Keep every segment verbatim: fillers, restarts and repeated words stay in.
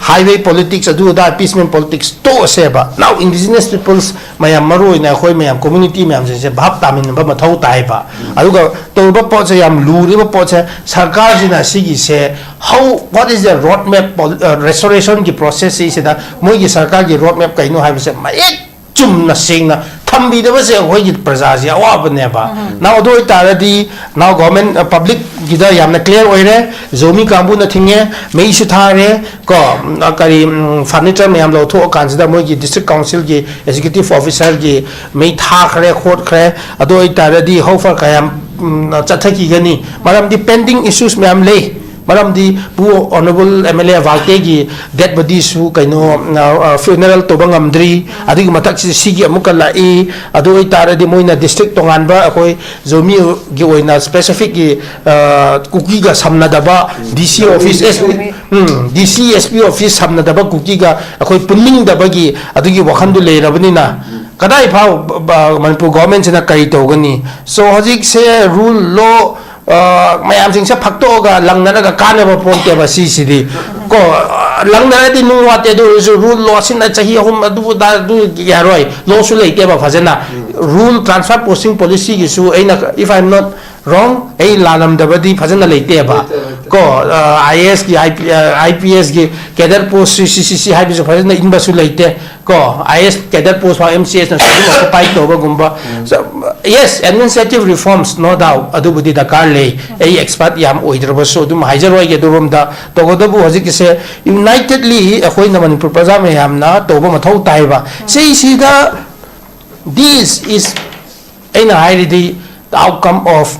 highway politics, ꯑꯗꯨ ꯑꯗꯥ, appeasement politics ꯇꯣꯛꯑꯁꯦꯕ꯫ Now indigenous peoples ꯃꯌꯥꯝ, ꯃꯔꯨ ꯑꯣꯏꯅ ꯑꯩꯈꯣꯏ ꯃꯌꯥꯝ, community ꯃꯌꯥꯝꯁꯤꯡꯁꯦ ꯚꯥꯞ ꯇꯥꯃꯤꯟꯅꯕ ꯃꯊꯧ ꯇꯥꯏꯕ꯫ ꯑꯗꯨꯒ ꯇꯧꯔꯤꯕ ꯄꯣꯠꯁꯦ, ꯌꯥꯝ ꯂꯨꯔꯤꯕ ꯄꯣꯠꯁꯦ, ꯁꯔꯀꯥꯔꯁꯤꯅ ꯁꯤꯒꯤꯁꯦ, how, what is the road map, restorationꯒꯤ process ꯁꯤꯗ ꯃꯣꯏꯒꯤ ꯁꯔꯀꯥꯔꯒꯤ road map ꯀꯩꯅꯣ ꯍꯥꯏꯕꯁꯦ ꯃꯌꯦꯛ ꯆꯨꯝꯅ ꯁꯦꯡꯅ ꯊꯝꯕꯤꯗꯕꯁꯦ ꯑꯩꯈꯣꯏꯒꯤ ꯄ꯭ꯔꯖꯥꯁꯤ ꯑꯋꯥꯕꯅꯦꯕ꯫ ꯅꯥꯎ ꯑꯗꯨ ꯑꯣꯏꯇꯥꯔꯗꯤ, ꯅꯥꯎ ꯒꯣꯔꯃꯦꯟ, ꯄꯕ꯭ꯂꯤꯛꯀꯤꯗ ꯌꯥꯝꯅ ꯀ꯭ꯂꯤꯌꯥꯔ ꯑꯣꯏꯔꯦ꯫ ꯖꯣꯃꯤ ꯀꯥꯡꯕꯨꯅ ꯊꯤꯡꯉꯦ, ꯃꯩꯁꯨ ꯊꯥꯔꯦ, ꯀꯣ, ꯀꯔꯤ, ꯐꯔꯅꯤꯆꯔ ꯃꯌꯥꯝ ꯂꯧꯊꯣꯛꯑꯀꯥꯟꯁꯤꯗ ꯃꯣꯏꯒꯤ ꯗꯤꯁꯇ꯭ꯔꯤꯛ ꯀꯥꯎꯟꯁꯤꯜꯒꯤ ꯑꯦꯛꯖꯤꯀ꯭ꯌꯨꯇꯤꯚ ꯑꯣꯐꯤꯁꯔꯒꯤ ꯃꯩ ꯊꯥꯈ꯭ꯔꯦ ꯈꯣꯠꯈ꯭ꯔꯦ꯫ ꯑꯗꯨ ꯑꯣꯏꯇꯥꯔꯗꯤ how far ꯀꯌꯥꯝ ꯆꯠꯊꯈꯤꯒꯅꯤ? ꯃꯔꯝꯗꯤ ꯄꯦꯟꯗꯤꯡ ꯏꯁꯨꯁ ꯃꯌꯥꯝ ꯂꯩ꯫ ꯃꯔꯝꯗꯤ ꯄꯨ ꯑꯣꯅꯔꯦꯕꯜ ꯑꯦꯝ ꯑꯦꯜ ꯑꯦ ꯋꯥꯜꯇꯦꯒꯤ ꯗꯦꯗ ꯕꯣꯗꯤꯁꯨ ꯀꯩꯅꯣ, ꯐ꯭ꯌꯨꯅꯔꯦꯜ ꯇꯧꯕ ꯉꯝꯗ꯭ꯔꯤ꯫ ꯑꯗꯨꯒꯤ ꯃꯊꯛꯁꯤꯗ ꯁꯤꯒꯤ ꯑꯃꯨꯛꯀ ꯂꯥꯛꯏ꯫ ꯑꯗꯨ ꯑꯣꯏꯇꯥꯔꯗꯤ ꯃꯣꯏꯅ ꯗꯤꯁꯇ꯭ꯔꯤꯛ ꯇꯣꯉꯥꯟꯕ, ꯑꯩꯈꯣꯏ ꯖꯣꯃꯤꯒꯤ ꯑꯣꯏꯅ ꯁ꯭ꯄꯦꯁꯤꯐꯤꯛꯀꯤ ꯀꯨꯀꯤꯒ ꯁꯝꯅꯗꯕ ꯗꯤ ꯁꯤ ꯑꯣꯐꯤꯁ, ꯑꯦꯁ ꯄꯤ, ꯎꯝ, ꯗꯤ ꯁꯤ, ꯑꯦꯁ ꯄꯤ ꯑꯣꯐꯤꯁ ꯁꯝꯅꯗꯕ ꯀꯨꯀꯤꯒ ꯑꯩꯈꯣꯏ ꯄꯨꯟꯅꯤꯡꯗꯕꯒꯤ ꯑꯗꯨꯒꯤ ꯋꯥꯈꯜꯗꯨ ꯂꯩꯔꯕꯅꯤꯅ, ꯀꯗꯥꯏ ꯐꯥꯎ ꯃꯅꯤꯄꯨꯔ ꯒꯣꯔꯃꯦꯟꯁꯤꯅ ꯀꯔꯤ ꯇꯧꯒꯅꯤ? ꯁꯣ ꯍꯧꯖꯤꯛꯁꯦ ꯔꯨꯜ ꯂꯣ ꯃꯌꯥꯝꯁꯤꯡꯁꯦ ꯐꯛꯇꯣꯛꯑꯒ ꯂꯪꯅꯔꯒ ꯀꯥꯟꯅꯕ ꯄꯣꯛꯇꯦꯕ ꯁꯤꯁꯤꯗꯤ꯫ ꯀꯣ, ꯂꯪꯅꯔꯗꯤ ꯅꯨꯡ ꯋꯥꯠꯇꯦ, ꯑꯗꯨ ꯑꯣꯏꯔꯁꯨ ꯔꯨꯜ ꯂꯣ ꯑꯁꯤꯅ ꯆꯍꯤ ꯑꯍꯨꯝ ꯑꯗꯨ ꯑꯗꯥ ꯑꯗꯨ ꯌꯥꯔꯣꯏ, ꯂꯣꯁꯨ ꯂꯩꯇꯦꯕ ꯐꯖꯅ꯫ ꯔꯨꯜ ꯇ꯭ꯔꯥꯟꯁꯐꯔ ꯄꯣꯁꯇꯤꯡ ꯄꯣꯂꯤꯁꯤꯒꯤꯁꯨ ꯑꯩꯅ, if I am not wrong, ꯑꯩ ꯂꯥꯜꯂꯝꯗꯕꯗꯤ ꯐꯖꯅ ꯂꯩꯇꯦꯕ꯫ ꯂꯩꯇꯦ, ꯂꯩꯇꯦ꯫ ꯀꯣ, I A ꯑꯦꯁꯀꯤ, I P ꯑꯦꯁꯀꯤ cadre ꯄꯣꯁ ꯁꯤ ꯁꯤ ꯁꯤ ꯍꯥꯏꯕꯁꯨ ꯐꯖꯅ ꯏꯟꯕꯁꯨ ꯂꯩꯇꯦ꯫ ꯀꯣ, ꯑꯥꯏ ꯑꯦꯁ ꯀꯦꯗꯔ ꯄꯣꯁ ꯐꯥꯎ ꯑꯦꯝ ꯁꯤ ꯑꯦꯁꯅꯁꯨ ꯑꯗꯨꯝ ꯑꯣꯀꯨꯄꯥꯏ ꯇꯧꯕꯒꯨꯝꯕ꯫ ꯌꯦꯁ, ꯑꯦꯗꯃꯤꯅꯤꯁꯇ꯭ꯔꯦꯇꯤꯚ ꯔꯤꯐꯣꯔꯝꯁ, ꯅꯣ ꯗꯥꯎꯠ, ꯑꯗꯨꯕꯨꯗꯤ ꯗꯔꯀꯥꯔ ꯂꯩ꯫ ꯑꯩ ꯑꯦꯛꯁꯄꯥꯔꯠ ꯌꯥꯝ ꯑꯣꯏꯗ꯭ꯔꯕꯁꯨ ꯑꯗꯨꯝ ꯍꯥꯏꯖꯔꯣꯏꯒꯦ ꯑꯗꯨꯔꯣꯝꯗ꯫ ꯇꯧꯒꯗꯕꯨ ꯍꯧꯖꯤꯛꯀꯤꯁꯦ ꯌꯨꯅꯥꯏꯇꯦꯗꯂꯤ ꯑꯩꯈꯣꯏꯅ ꯃꯅꯤꯄꯨꯔ ꯄ꯭ꯔꯖꯥ ꯃꯌꯥꯝꯅ ꯇꯧꯕ ꯃꯊꯧ ꯇꯥꯏꯕ꯫ ꯁꯤꯁꯤꯗ this is, ꯑꯩꯅ ꯍꯥꯏꯔꯤꯗꯤ, the outcome of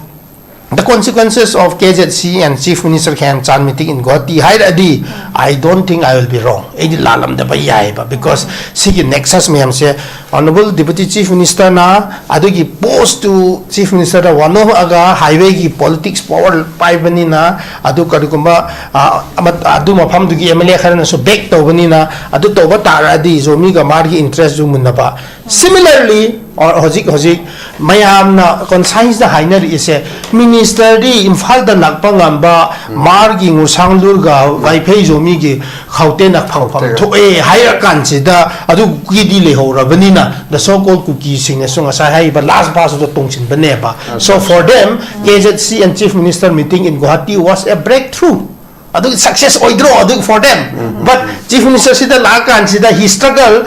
the consequences of K Z C and Chief Minister Khemchand meeting in Guwahati ꯍꯥꯏꯔꯛꯑꯗꯤ, I don't think I will be wrong. ꯑꯩꯗꯤ ꯂꯥꯜꯂꯝꯗꯕ ꯌꯥꯏꯑꯕ, because ꯁꯤꯒꯤ ꯅꯦꯛꯁꯁ ꯃꯌꯥꯝꯁꯦ ꯑꯣꯅꯔꯦꯕꯜ ꯗꯤꯄꯨꯇꯤ ꯆꯤꯐ ꯃꯤꯅꯤꯁꯇꯔꯅ ꯑꯗꯨꯒꯤ ꯄꯣꯁꯇꯨ ꯆꯤꯐ ꯃꯤꯅꯤꯁꯇꯔꯗ ꯋꯥꯅꯣꯝꯃꯛꯑꯒ ꯍꯥꯏꯋꯦꯒꯤ ꯄꯣꯂꯤꯇꯤꯛꯁ ꯄꯥꯋꯔ ꯄꯥꯏꯕꯅꯤꯅ, ꯑꯗꯨ ꯀꯔꯤꯒꯨꯝꯕ, ꯑ, ꯑꯃ-, ꯑꯗꯨ ꯃꯐꯝꯗꯨꯒꯤ ꯑꯦꯝ ꯑꯦꯜ ꯑꯦ ꯈꯔꯅꯁꯨ ꯕꯦꯛ ꯇꯧꯕꯅꯤꯅ, ꯑꯗꯨ ꯇꯧꯕ ꯇꯥꯔꯛꯑꯗꯤ ꯖꯣꯃꯤꯒ ꯃꯥꯒꯤ ꯏꯟꯇꯔꯦꯁꯁꯨ ꯃꯨꯟꯅꯕ꯫ Similarly, Or ꯍꯧꯖꯤꯛ ꯍꯧꯖꯤꯛ ꯃꯌꯥꯝꯅ ꯀꯣꯟꯁꯥꯏꯟꯁꯇ ꯍꯥꯏꯅꯔꯛꯏꯁꯦ, ꯃꯤꯅꯤꯁꯇꯔꯗꯤ ꯏꯝꯐꯥꯜꯗ ꯂꯥꯛꯄ ꯉꯝꯕ, ꯃꯥꯔꯒꯤ ꯉꯨꯔꯁꯥꯡꯂꯨꯔꯒ ꯋꯥꯏꯐꯩ ꯖꯣꯃꯤꯒꯤ ꯈꯥꯎꯇꯦꯅ ꯐꯪꯐꯝ ꯊꯣꯛꯑꯦ ꯍꯥꯏꯔꯀꯥꯟꯁꯤꯗ, ꯑꯗꯨꯒꯤꯗꯤ ꯂꯩꯍꯧꯔꯕꯅꯤꯅ, the so called ꯀꯨꯀꯤꯁꯤꯡꯅꯁꯨ ꯉꯁꯥꯏ ꯍꯥꯏꯔꯤꯕ ꯂꯥꯁ ꯕꯥꯁꯇꯨꯗ ꯇꯣꯡꯁꯤꯟꯕꯅꯦꯕ꯫ So for them, K Z ꯁꯤ and Chief Minister meeting in Guwahati was a breakthrough. ꯑꯗꯨꯒꯤ ꯁꯛꯁꯦꯁ ꯑꯣꯏꯗ꯭ꯔꯣ? ꯑꯗꯨ for them. But Chief Minister ꯁꯤꯗ ꯂꯥꯛꯑꯀꯥꯟꯁꯤꯗ he struggle,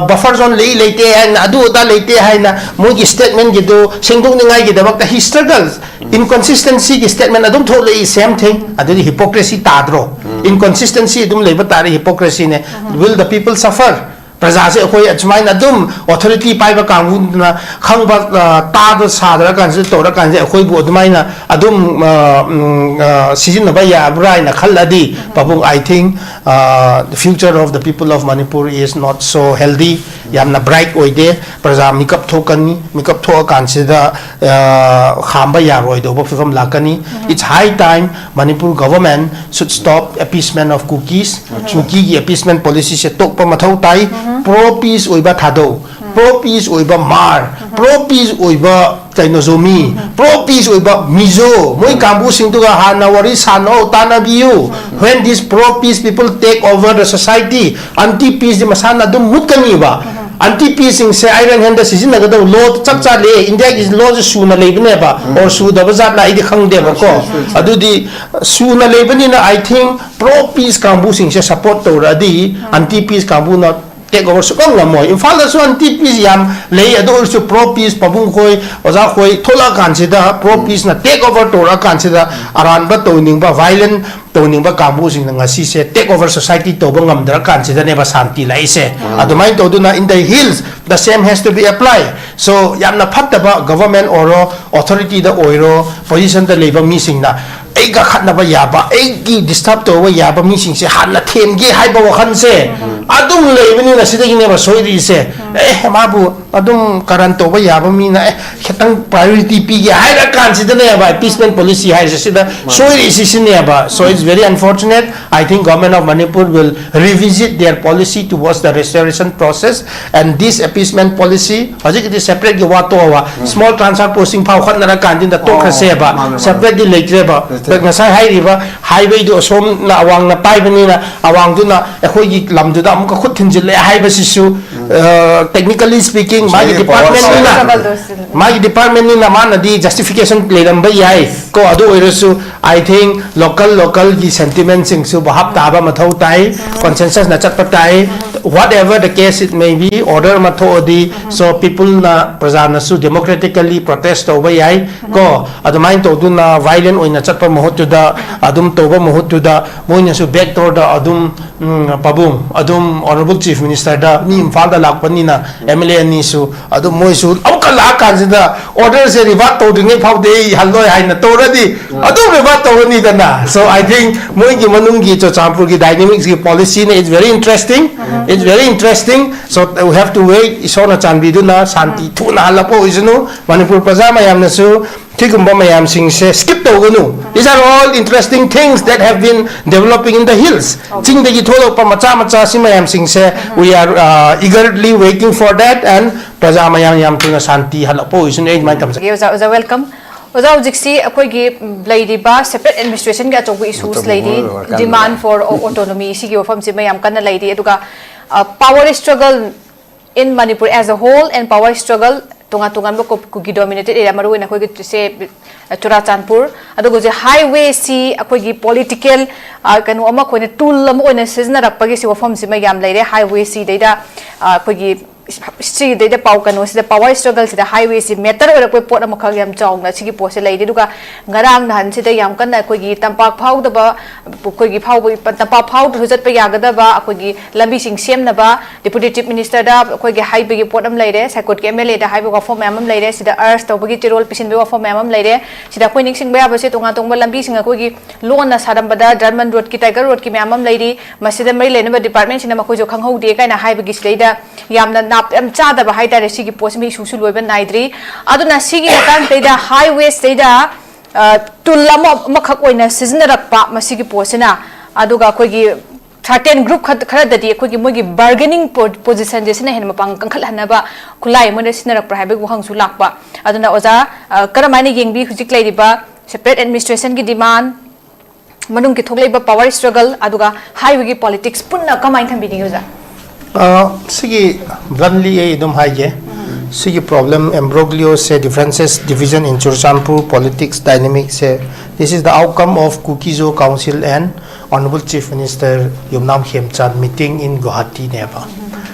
ꯕꯐꯔ ꯖꯣꯟ ꯂꯩ ꯂꯩꯇꯦ ꯍꯥꯏꯅ, ꯑꯗꯨ ꯑꯗꯥ ꯂꯩꯇꯦ ꯍꯥꯏꯅ, ꯃꯣꯏꯒꯤ ꯁ꯭ꯇꯦꯠꯃꯦꯟꯒꯤꯗꯨ ꯁꯦꯡꯗꯣꯛꯅꯤꯡꯉꯥꯏꯒꯤꯗꯃꯛꯇ he struggle. ꯏꯟꯀꯟꯁꯤꯁꯇꯦꯟꯁꯤꯒꯤ ꯁ꯭ꯇꯦꯠꯃꯦꯟ ꯑꯗꯨꯝ ꯊꯣꯛꯂꯛꯏ, same thing. ꯑꯗꯨꯗꯤ ꯍꯤꯄꯣꯀ꯭ꯔꯦꯁꯤ ꯇꯥꯗ꯭ꯔꯣ? ꯏꯟꯀꯟꯁꯤꯁꯇꯦꯟꯁꯤ ꯑꯗꯨꯝ ꯂꯩꯕ ꯇꯥꯔꯦ, ꯍꯤꯄꯣꯀ꯭ꯔꯦꯁꯤꯅꯦ꯫ Will the people suffer? ꯄ꯭ꯔꯖꯥꯁꯦ ꯑꯩꯈꯣꯏ ꯑꯁꯨꯃꯥꯏꯅ ꯑꯗꯨꯝ ꯑꯣꯊꯣꯔꯤꯇꯤ ꯄꯥꯏꯕ ꯀꯥꯡꯕꯨꯗꯨꯅ ꯈꯪꯕ, ꯑ, ꯇꯥꯗ ꯁꯥꯗ꯭ꯔꯀꯥꯟꯁꯤꯗ ꯇꯧꯔꯀꯥꯟꯁꯤꯗ ꯑꯩꯈꯣꯏꯕꯨ ꯑꯗꯨꯃꯥꯏꯅ ꯑꯗꯨꯝ, ꯑ, ꯎꯝ, ꯑ, ꯁꯤꯖꯤꯟꯅꯕ ꯌꯥꯕ꯭ꯔꯥ ꯍꯥꯏꯅ ꯈꯜꯂꯗꯤ, ꯄꯥꯕꯨꯡ, I think, uh, the future of the people of Manipur is not so healthy. ꯌꯥꯝꯅ ꯕ꯭ꯔꯥꯏꯠ ꯑꯣꯏꯗꯦ꯫ ꯄ꯭ꯔꯖꯥ ꯃꯤꯀꯞ ꯊꯣꯛꯀꯅꯤ꯫ ꯃꯤꯀꯞ ꯊꯣꯛꯑꯀꯥꯟꯁꯤꯗ, ꯑ, ꯈꯥꯝꯕ ꯌꯥꯔꯣꯏꯗꯧꯕ ꯐꯤꯕꯝ ꯂꯥꯛꯀꯅꯤ꯫ It's high time Manipur government should stop appeasement of Kukis. ꯀꯨꯀꯤꯒꯤ ꯑꯦꯄꯤꯁꯃꯦꯟ ꯄꯣꯂꯤꯁꯤꯁꯦ ꯇꯣꯛꯄ ꯃꯊꯧ ꯇꯥꯏ꯫ ꯄ꯭ꯔꯣ ꯄꯤꯁ ꯑꯣꯏꯕ ꯊꯥꯗꯧ, ꯄ꯭ꯔꯣ ꯄꯤꯁ ꯑꯣꯏꯕ ꯃꯥꯔ, ꯄ꯭ꯔꯣ ꯄꯤꯁ ꯑꯣꯏꯕ ꯀꯩꯅꯣ ꯖꯣꯃꯤ, ꯄ꯭ꯔꯣ ꯄꯤꯁ ꯑꯣꯏꯕ ꯃꯤꯖꯣ, ꯃꯣꯏ ꯀꯥꯡꯕꯨꯁꯤꯡꯗꯨꯒ ꯍꯥꯟꯅ ꯋꯥꯔꯤ ꯁꯥꯟꯅꯧ, ꯇꯥꯟꯅꯕꯤꯌꯨ꯫ When this pro peace people take over the society, anti ꯄꯤꯁꯇꯤ ꯃꯁꯥꯅ ꯑꯗꯨꯝ ꯃꯨꯠꯀꯅꯤꯕ꯫ ꯑꯟꯇꯤ ꯄꯤꯁꯁꯤꯡꯁꯦ ꯑꯥꯏꯔꯟ ꯍꯦꯟꯗ ꯁꯤꯖꯤꯟꯅꯒꯗꯧ ꯂꯣ ꯆꯞ ꯆꯥ ꯂꯩ꯫ ꯏꯟꯗꯤꯌꯥꯒꯤ ꯂꯣꯁꯦ ꯁꯨꯅ ꯂꯩꯕꯅꯦꯕ, ꯑꯣꯔ ꯁꯨꯗꯕ ꯖꯥꯠꯂ ꯑꯩꯗꯤ ꯈꯪꯗꯦꯕꯀꯣ꯫ ꯑꯗꯨꯗꯤ ꯁꯨꯅ ꯂꯩꯕꯅꯤꯅ, I think, ꯄ꯭ꯔꯣ ꯄꯤꯁ ꯀꯥꯡꯕꯨꯁꯤꯡꯁꯦ ꯁꯄꯣꯔꯠ ꯇꯧꯔꯛꯑꯗꯤ, ꯑꯟꯇꯤ ꯄꯤꯁ ꯀꯥꯡꯕꯨꯅ ꯇꯦꯛ ꯑꯣꯚꯔ ꯁꯨꯡꯉꯝ ꯉꯝꯃꯣꯏ꯫ ꯏꯝꯐꯥꯜꯗꯁꯨ ꯑꯟꯇꯤ ꯄꯤꯁ ꯌꯥꯝ ꯂꯩ, ꯑꯗꯨ ꯑꯣꯏꯔꯁꯨ ꯄ꯭ꯔꯣ ꯄꯤꯁ ꯄꯥꯕꯨꯡ ꯈꯣꯏ, ꯑꯣꯖꯥ ꯈꯣꯏ ꯊꯣꯛꯂꯛꯑꯀꯥꯟꯁꯤꯗ, ꯄ꯭ꯔꯣ ꯄꯤꯁꯅ ꯇꯦꯛ ꯑꯣꯚꯔ ꯇꯧꯔꯛꯑꯀꯥꯟꯁꯤꯗ, ꯑꯔꯥꯟꯕ ꯇꯧꯅꯤꯡꯕ, ꯚꯥꯏꯂꯦꯟ ꯇꯧꯅꯤꯡꯕ ꯀꯥꯡꯕꯨꯁꯤꯡꯅ ꯉꯁꯤꯁꯦ ꯇꯦꯛ ꯑꯣꯚꯔ ꯁꯣꯁꯥꯏꯇꯤ ꯇꯧꯕ ꯉꯝꯗ꯭ꯔꯀꯥꯟꯁꯤꯗꯅꯦꯕ ꯁꯥꯟꯇꯤ ꯂꯥꯛꯏꯁꯦ꯫ ꯑꯗꯨꯃꯥꯏꯅ ꯇꯧꯗꯨꯅ, in the hills, the same has to be applied. So, ꯌꯥꯝꯅ ꯐꯠꯇꯕ ꯒꯚꯔꯟꯃꯦꯟ ꯑꯣꯏꯔꯣ, ꯑꯣꯊꯣꯔꯤꯇꯤꯗ ꯑꯣꯏꯔꯣ, ꯄꯣꯖꯤꯁꯟꯗ ꯂꯩꯕ ꯃꯤꯁꯤꯡꯅ ꯑꯩ ꯀꯥꯈꯠꯅꯕ ꯌꯥꯕ, ꯑꯩꯒꯤ ꯗꯤꯁꯇꯔꯕ ꯇꯧꯕ ꯌꯥꯕ ꯃꯤꯁꯤꯡꯁꯦ ꯍꯥꯟꯅ ꯊꯦꯝꯒꯦ ꯍꯥꯏꯕ ꯋꯥꯈꯜꯁꯦ ꯑꯗꯨꯝ ꯂꯩꯕꯅꯤꯅ, ꯁꯤꯗꯒꯤꯅꯦꯕ ꯁꯣꯏꯔꯤꯁꯦ꯫ ꯑꯦ, ꯃꯥꯕꯨ ꯑꯗꯨꯝ ꯀꯔꯟ ꯇꯧꯕ ꯌꯥꯕ ꯃꯤꯅ, ꯑꯦ, ꯈꯤꯇꯪ ꯄ꯭ꯔꯥꯏꯌꯣꯔꯤꯇꯤ ꯄꯤꯒꯦ ꯍꯥꯏꯔ ꯀꯥꯟꯁꯤꯗꯅꯦꯕ ꯑꯦꯄꯤꯁꯃꯦꯟ ꯄꯣꯂꯤꯁꯤ ꯍꯥꯏꯔꯤꯁꯦ ꯁꯤꯗ ꯁꯣꯏꯔꯤꯁꯤ, ꯁꯤꯅꯦꯕ꯫ So it's very unfortunate. I think Government of Manipur will revisit their policy towards the restoration process, and this appeasement policy, ꯍꯧꯖꯤꯛꯀꯤꯗꯤ ꯁꯦꯄꯔꯦꯠꯀꯤ ꯋꯥ ꯇꯣꯛꯑꯕ, ꯁ꯭ꯃꯣꯜ ꯇ꯭ꯔꯥꯟꯁꯐꯔ ꯄꯣꯁꯇꯤꯡ ꯐꯥꯎ ꯈꯠꯅꯔ ꯀꯥꯟꯁꯤꯗ ꯇꯣꯛꯈ꯭ꯔꯁꯦꯕ꯫ ꯃꯥꯅꯦ, ꯃꯥꯅꯦ꯫ ꯁꯦꯄꯔꯦꯠꯇꯤ ꯂꯩꯇ꯭ꯔꯦꯕ꯫ ꯂꯩꯇ꯭ꯔꯦ꯫ ꯉꯁꯥꯏ ꯍꯥꯏꯔꯤꯕ ꯍꯥꯏꯋꯦꯗꯨ ꯑꯁꯣꯝꯅ ꯑꯋꯥꯡꯅ ꯄꯥꯏꯕꯅꯤꯅ, ꯑꯋꯥꯡꯗꯨꯅ ꯑꯩꯈꯣꯏꯒꯤ ꯂꯝꯗꯨꯗ ꯑꯃꯨꯛꯀ ꯈꯨꯠ ꯊꯤꯟꯖꯤꯜꯂꯦ ꯍꯥꯏꯕꯁꯤꯁꯨ, ꯑ, technically speaking, ꯃꯥꯒꯤ ꯉꯁꯥꯏꯒꯤ ꯄꯋꯥꯔ ꯗꯤꯄꯥꯔꯠꯃꯦꯟꯅꯤꯅ, ꯁꯥꯏꯠ ꯃꯥꯒꯤ ꯗꯤꯄꯥꯔꯠꯃꯦꯟꯅꯤꯅ ꯃꯥꯅꯗꯤ ꯖꯁꯇꯤꯐꯤꯀꯦꯁꯟ ꯂꯩꯔꯝꯕ ꯌꯥꯏ ꯀꯣ꯫ ꯑꯗꯨ ꯑꯣꯏꯔꯁꯨ, I think, local, localꯒꯤ ꯁꯦꯟꯇꯤꯃꯦꯟꯁꯤꯡꯁꯨ ꯚꯥꯞ ꯇꯥꯕ ꯃꯊꯧ ꯇꯥꯏ, ꯀꯣꯟꯁꯦꯟꯁꯁꯅ ꯆꯠꯄ ꯇꯥꯏ꯫ Whatever the case it may be, order ꯑꯃ ꯊꯣꯛꯑꯗꯤ, so peopleꯅ, ꯄ꯭ꯔꯖꯥꯅꯁꯨ democratically protest ꯇꯧꯕ ꯌꯥꯏ ꯀꯣ꯫ ꯑꯗꯨꯃꯥꯏꯅ ꯇꯧꯗꯨꯅ violent ꯑꯣꯏꯅ ꯆꯠꯄ ꯃꯍꯨꯠꯇꯨꯗ, ꯑꯗꯨꯝ ꯇꯧꯕ ꯃꯍꯨꯠꯇꯨꯗ, ꯃꯣꯏꯅꯁꯨ back doorꯗ ꯑꯗꯨꯝ, ꯎꯝ, ꯄꯥꯕꯨꯡ, ꯑꯗꯨꯝ Honourable Chief Ministerꯗ, ꯃꯤ ꯏꯝꯐꯥꯜꯗ ꯂꯥꯛꯄꯅꯤꯅ, MLA ꯑꯅꯤꯁꯨ, ꯑꯗꯨꯝ ꯃꯣꯏꯁꯨ ꯑꯃꯨꯛꯀ ꯂꯥꯛꯑꯀꯥꯟꯁꯤꯗ orderꯁꯦ revoke ꯇꯧꯗ꯭ꯔꯤꯉꯩ ꯐꯥꯎꯗꯤ ꯑꯩ ꯍꯜꯂꯣꯏ ꯍꯥꯏꯅ ꯇꯧꯔꯗꯤ ꯑꯗꯨꯝ revoke ꯇꯧꯔꯅꯤꯗꯅ꯫ So I think ꯃꯣꯏꯒꯤ ꯃꯅꯨꯡꯒꯤ ꯆꯨꯔꯆꯥꯟꯄꯨꯔꯒꯤ dynamicsꯀꯤ policyꯅ, it's very interesting, it's very interesting. So we have to wait. ꯏꯁꯣꯔꯅ ꯆꯥꯟꯕꯤꯗꯨꯅ ꯁꯥꯟꯇꯤ ꯊꯨꯅ ꯍꯜꯂꯛꯄ ꯑꯣꯏꯁꯅꯨ꯫ ꯃꯅꯤꯄꯨꯔ ꯄ꯭ꯔꯖꯥ ꯃꯌꯥꯝꯅꯁꯨ ꯁꯤꯒꯨꯝꯕ ꯃꯌꯥꯝꯁꯤꯡꯁꯦ skip ꯇꯧꯒꯅꯨ꯫ These are all interesting things that have been developing in the hills. ꯆꯤꯡꯗꯒꯤ ꯊꯣꯛꯂꯛꯄ ꯃꯆꯥ ꯃꯆꯥ ꯁꯤ ꯃꯌꯥꯝꯁꯤꯡꯁꯦ, we are, uh, eagerly waiting for that, and ꯄ꯭ꯔꯖꯥ ꯃꯌꯥꯝ ꯌꯥꯝ ꯊꯨꯅ ꯁꯥꯟꯇꯤ ꯍꯜꯂꯛꯄ ꯑꯣꯏꯁꯅꯨ, ꯑꯩ ꯑꯗꯨꯃꯥꯏꯅ ꯊꯝꯖꯒꯦ꯫ ꯑꯣꯖꯥ, ꯑꯣꯖꯥ, welcome꯫ ꯑꯣꯖꯥ, ꯍꯧꯖꯤꯛꯁꯤ ꯑꯩꯈꯣꯏꯒꯤ, ꯎꯝ, ꯂꯩꯔꯤꯕ separate administrationꯒꯤ ꯑꯆꯧꯕ issues ꯃꯇꯝ ꯂꯩꯔꯤ, ꯑꯣꯏꯔ ꯀꯥꯟꯗ demand for autonomy ꯁꯤꯒꯤ ꯋꯥꯐꯝꯁꯤꯃ ꯌꯥꯝ ꯀꯟꯅ ꯂꯩꯔꯤ, ꯑꯗꯨꯒ, ꯑ, power struggle in Manipur as a whole and power struggle ꯇꯣꯉꯥꯟ ꯇꯣꯉꯥꯟꯕ ꯀꯨ-, ꯀꯨꯀꯤ dominated area, ꯃꯔꯨꯑꯣꯏꯅ ꯑꯩꯈꯣꯏꯒꯤ ꯁꯦ, ꯆꯨꯔꯥꯆꯥꯟꯄꯨꯔ, ꯑꯗꯨꯒ ꯍꯧꯖꯤꯛ highwayꯁꯤ ꯑꯩꯈꯣꯏꯒꯤ political, ꯑ, ꯀꯩꯅꯣ ꯑꯃ, ꯑꯩꯈꯣꯏꯅ tool ꯑꯃ ꯑꯣꯏꯅ ꯁꯤꯖꯤꯟꯅꯔꯛꯄꯒꯤ ꯁꯤ ꯋꯥꯐꯝꯁꯤꯃ ꯌꯥꯝ ꯂꯩꯔꯦ꯫ Highwayꯁꯤꯗꯩꯗ, ꯑ, ꯑꯩꯈꯣꯏꯒꯤ ꯁꯤꯗꯩꯗ ꯄꯥꯎ ꯀꯩꯅꯣꯁꯤꯗ power struggle ꯁꯤꯗ highway ꯁꯤ matter ꯑꯣꯏꯔꯛꯄꯩ ꯄꯣꯠ ꯑꯃꯈꯛ ꯌꯥꯝ ꯆꯥꯎꯅ ꯁꯤꯒꯤ ꯄꯣꯠꯁꯦ ꯂꯩꯔꯤ꯫ ꯑꯗꯨꯒ ꯉꯔꯥꯡ ꯅꯍꯥꯟꯁꯤꯗ ꯌꯥꯝ ꯀꯟꯅ ꯑꯩꯈꯣꯏꯒꯤ ꯇꯝꯄꯥꯛ ꯐꯥꯎꯗꯕ, ꯑꯩꯈꯣꯏꯒꯤ ꯐꯥꯎꯕ, ꯇꯝꯄꯥꯛ ꯐꯥꯎꯗ꯭ꯔꯁꯨ ꯆꯠꯄ ꯌꯥꯒꯗꯕ ꯑꯩꯈꯣꯏꯒꯤ ꯂꯝꯕꯤꯁꯤꯡ ꯁꯦꯝꯅꯕ Deputy Chief Minister ꯗ ꯑꯩꯈꯣꯏꯒꯤ ꯍꯥꯏꯕꯒꯤ ꯄꯣꯠ ꯑꯃ ꯂꯩꯔꯦ, ꯁꯥꯏꯀꯣꯠꯀꯤ M L A ꯗ ꯍꯥꯏꯕ ꯋꯥꯐꯝ ꯃꯌꯥꯝ ꯑꯃ ꯂꯩꯔꯦ, ꯁꯤꯗ urge ꯇꯧꯕꯒꯤ ꯆꯦꯔꯣꯜ ꯄꯤꯁꯤꯟꯕꯒꯤ ꯋꯥꯐꯝ ꯃꯌꯥꯝ ꯑꯃ ꯂꯩꯔꯦ꯫ ꯁꯤꯗ ꯑꯩꯈꯣꯏ ꯅꯤꯡꯁꯤꯡꯕ ꯌꯥꯕꯁꯦ ꯇꯣꯉꯥꯟ ꯇꯣꯉꯥꯟꯕ ꯂꯝꯕꯤꯁꯤꯡ ꯑꯩꯈꯣꯏꯒꯤ ꯂꯣꯟꯅ ꯁꯥꯔꯝꯕꯗ German road ꯀꯤ, Tiger road ꯀꯤ ꯃꯌꯥꯝ ꯑꯃ ꯂꯩꯔꯤ꯫ ꯃꯁꯤꯗ ꯃꯔꯤ ꯂꯩꯅꯕ department ꯁꯤꯡꯅ ꯃꯈꯣꯏꯁꯨ ꯈꯪꯍꯧꯗꯦ ꯀꯥꯏꯅ ꯍꯥꯏꯕꯒꯤ ꯁꯤꯗꯩꯗ ꯌꯥꯝꯅ ꯅꯥꯞ ꯌꯥꯝ ꯆꯥꯗꯕ ꯍꯥꯏꯇꯥꯔꯦ꯫ ꯁꯤꯒꯤ ꯄꯣꯠꯁꯤꯃ issue ꯁꯨ ꯂꯣꯏꯕ ꯅꯥꯏꯗ꯭ꯔꯤ꯫ ꯑꯗꯨꯅ ꯁꯤꯒꯤ ꯃꯇꯥꯡꯁꯤꯗꯩꯗ highway ꯁꯤꯗꯩꯗ, ꯑ, tool ꯑꯃ, ꯑꯃꯈꯛ ꯑꯣꯏꯅ ꯁꯤꯖꯤꯟꯅꯔꯛꯄ ꯃꯁꯤꯒꯤ ꯄꯣꯠꯁꯤꯅ, ꯑꯗꯨꯒ ꯑꯩꯈꯣꯏꯒꯤ certain group ꯈꯔ-, ꯈꯔꯗꯗꯤ ꯑꯩꯈꯣꯏꯒꯤ ꯃꯣꯏꯒꯤ bargaining po-, position ꯁꯦ ꯁꯤꯅ ꯍꯦꯟꯅ ꯃꯄꯥꯡꯒꯜ ꯀꯟꯈꯠꯍꯟꯅꯕ ꯈꯨꯠꯂꯥꯏ ꯑꯃ ꯑꯣꯏꯅ ꯁꯤꯖꯤꯟꯅꯔꯛꯄ꯭ꯔꯥ ꯍꯥꯏꯕꯒꯤ ꯋꯥꯍꯪꯁꯨ ꯂꯥꯛꯄ꯫ ꯑꯗꯨꯅ ꯑꯣꯖꯥ, ꯑ, ꯀꯔꯝꯍꯥꯏꯅ ꯌꯦꯡꯕꯤ ꯍꯧꯖꯤꯛ ꯂꯩꯔꯤꯕ separate administration ꯒꯤ demand, ꯃꯅꯨꯡꯒꯤ ꯊꯣꯛꯂꯛꯏꯕ power struggle, ꯑꯗꯨꯒ highway ꯒꯤ politics ꯄꯨꯟꯅ ꯀꯃꯥꯏꯅ ꯊꯝꯕꯤꯅꯤꯡꯉꯤ ꯑꯣꯖꯥ? ꯑ, ꯁꯤꯒꯤ bluntly ꯑꯩ ꯑꯗꯨꯝ ꯍꯥꯏꯒꯦ꯫ ꯁꯤꯒꯤ problem, imbroglio say, differences, division in Churachandpur politics dynamic say, this is the outcome of Kuki-Zo Council and Honorable Chief Minister Yumnam Khemchand meeting in Guwahati ꯅꯦꯕ꯫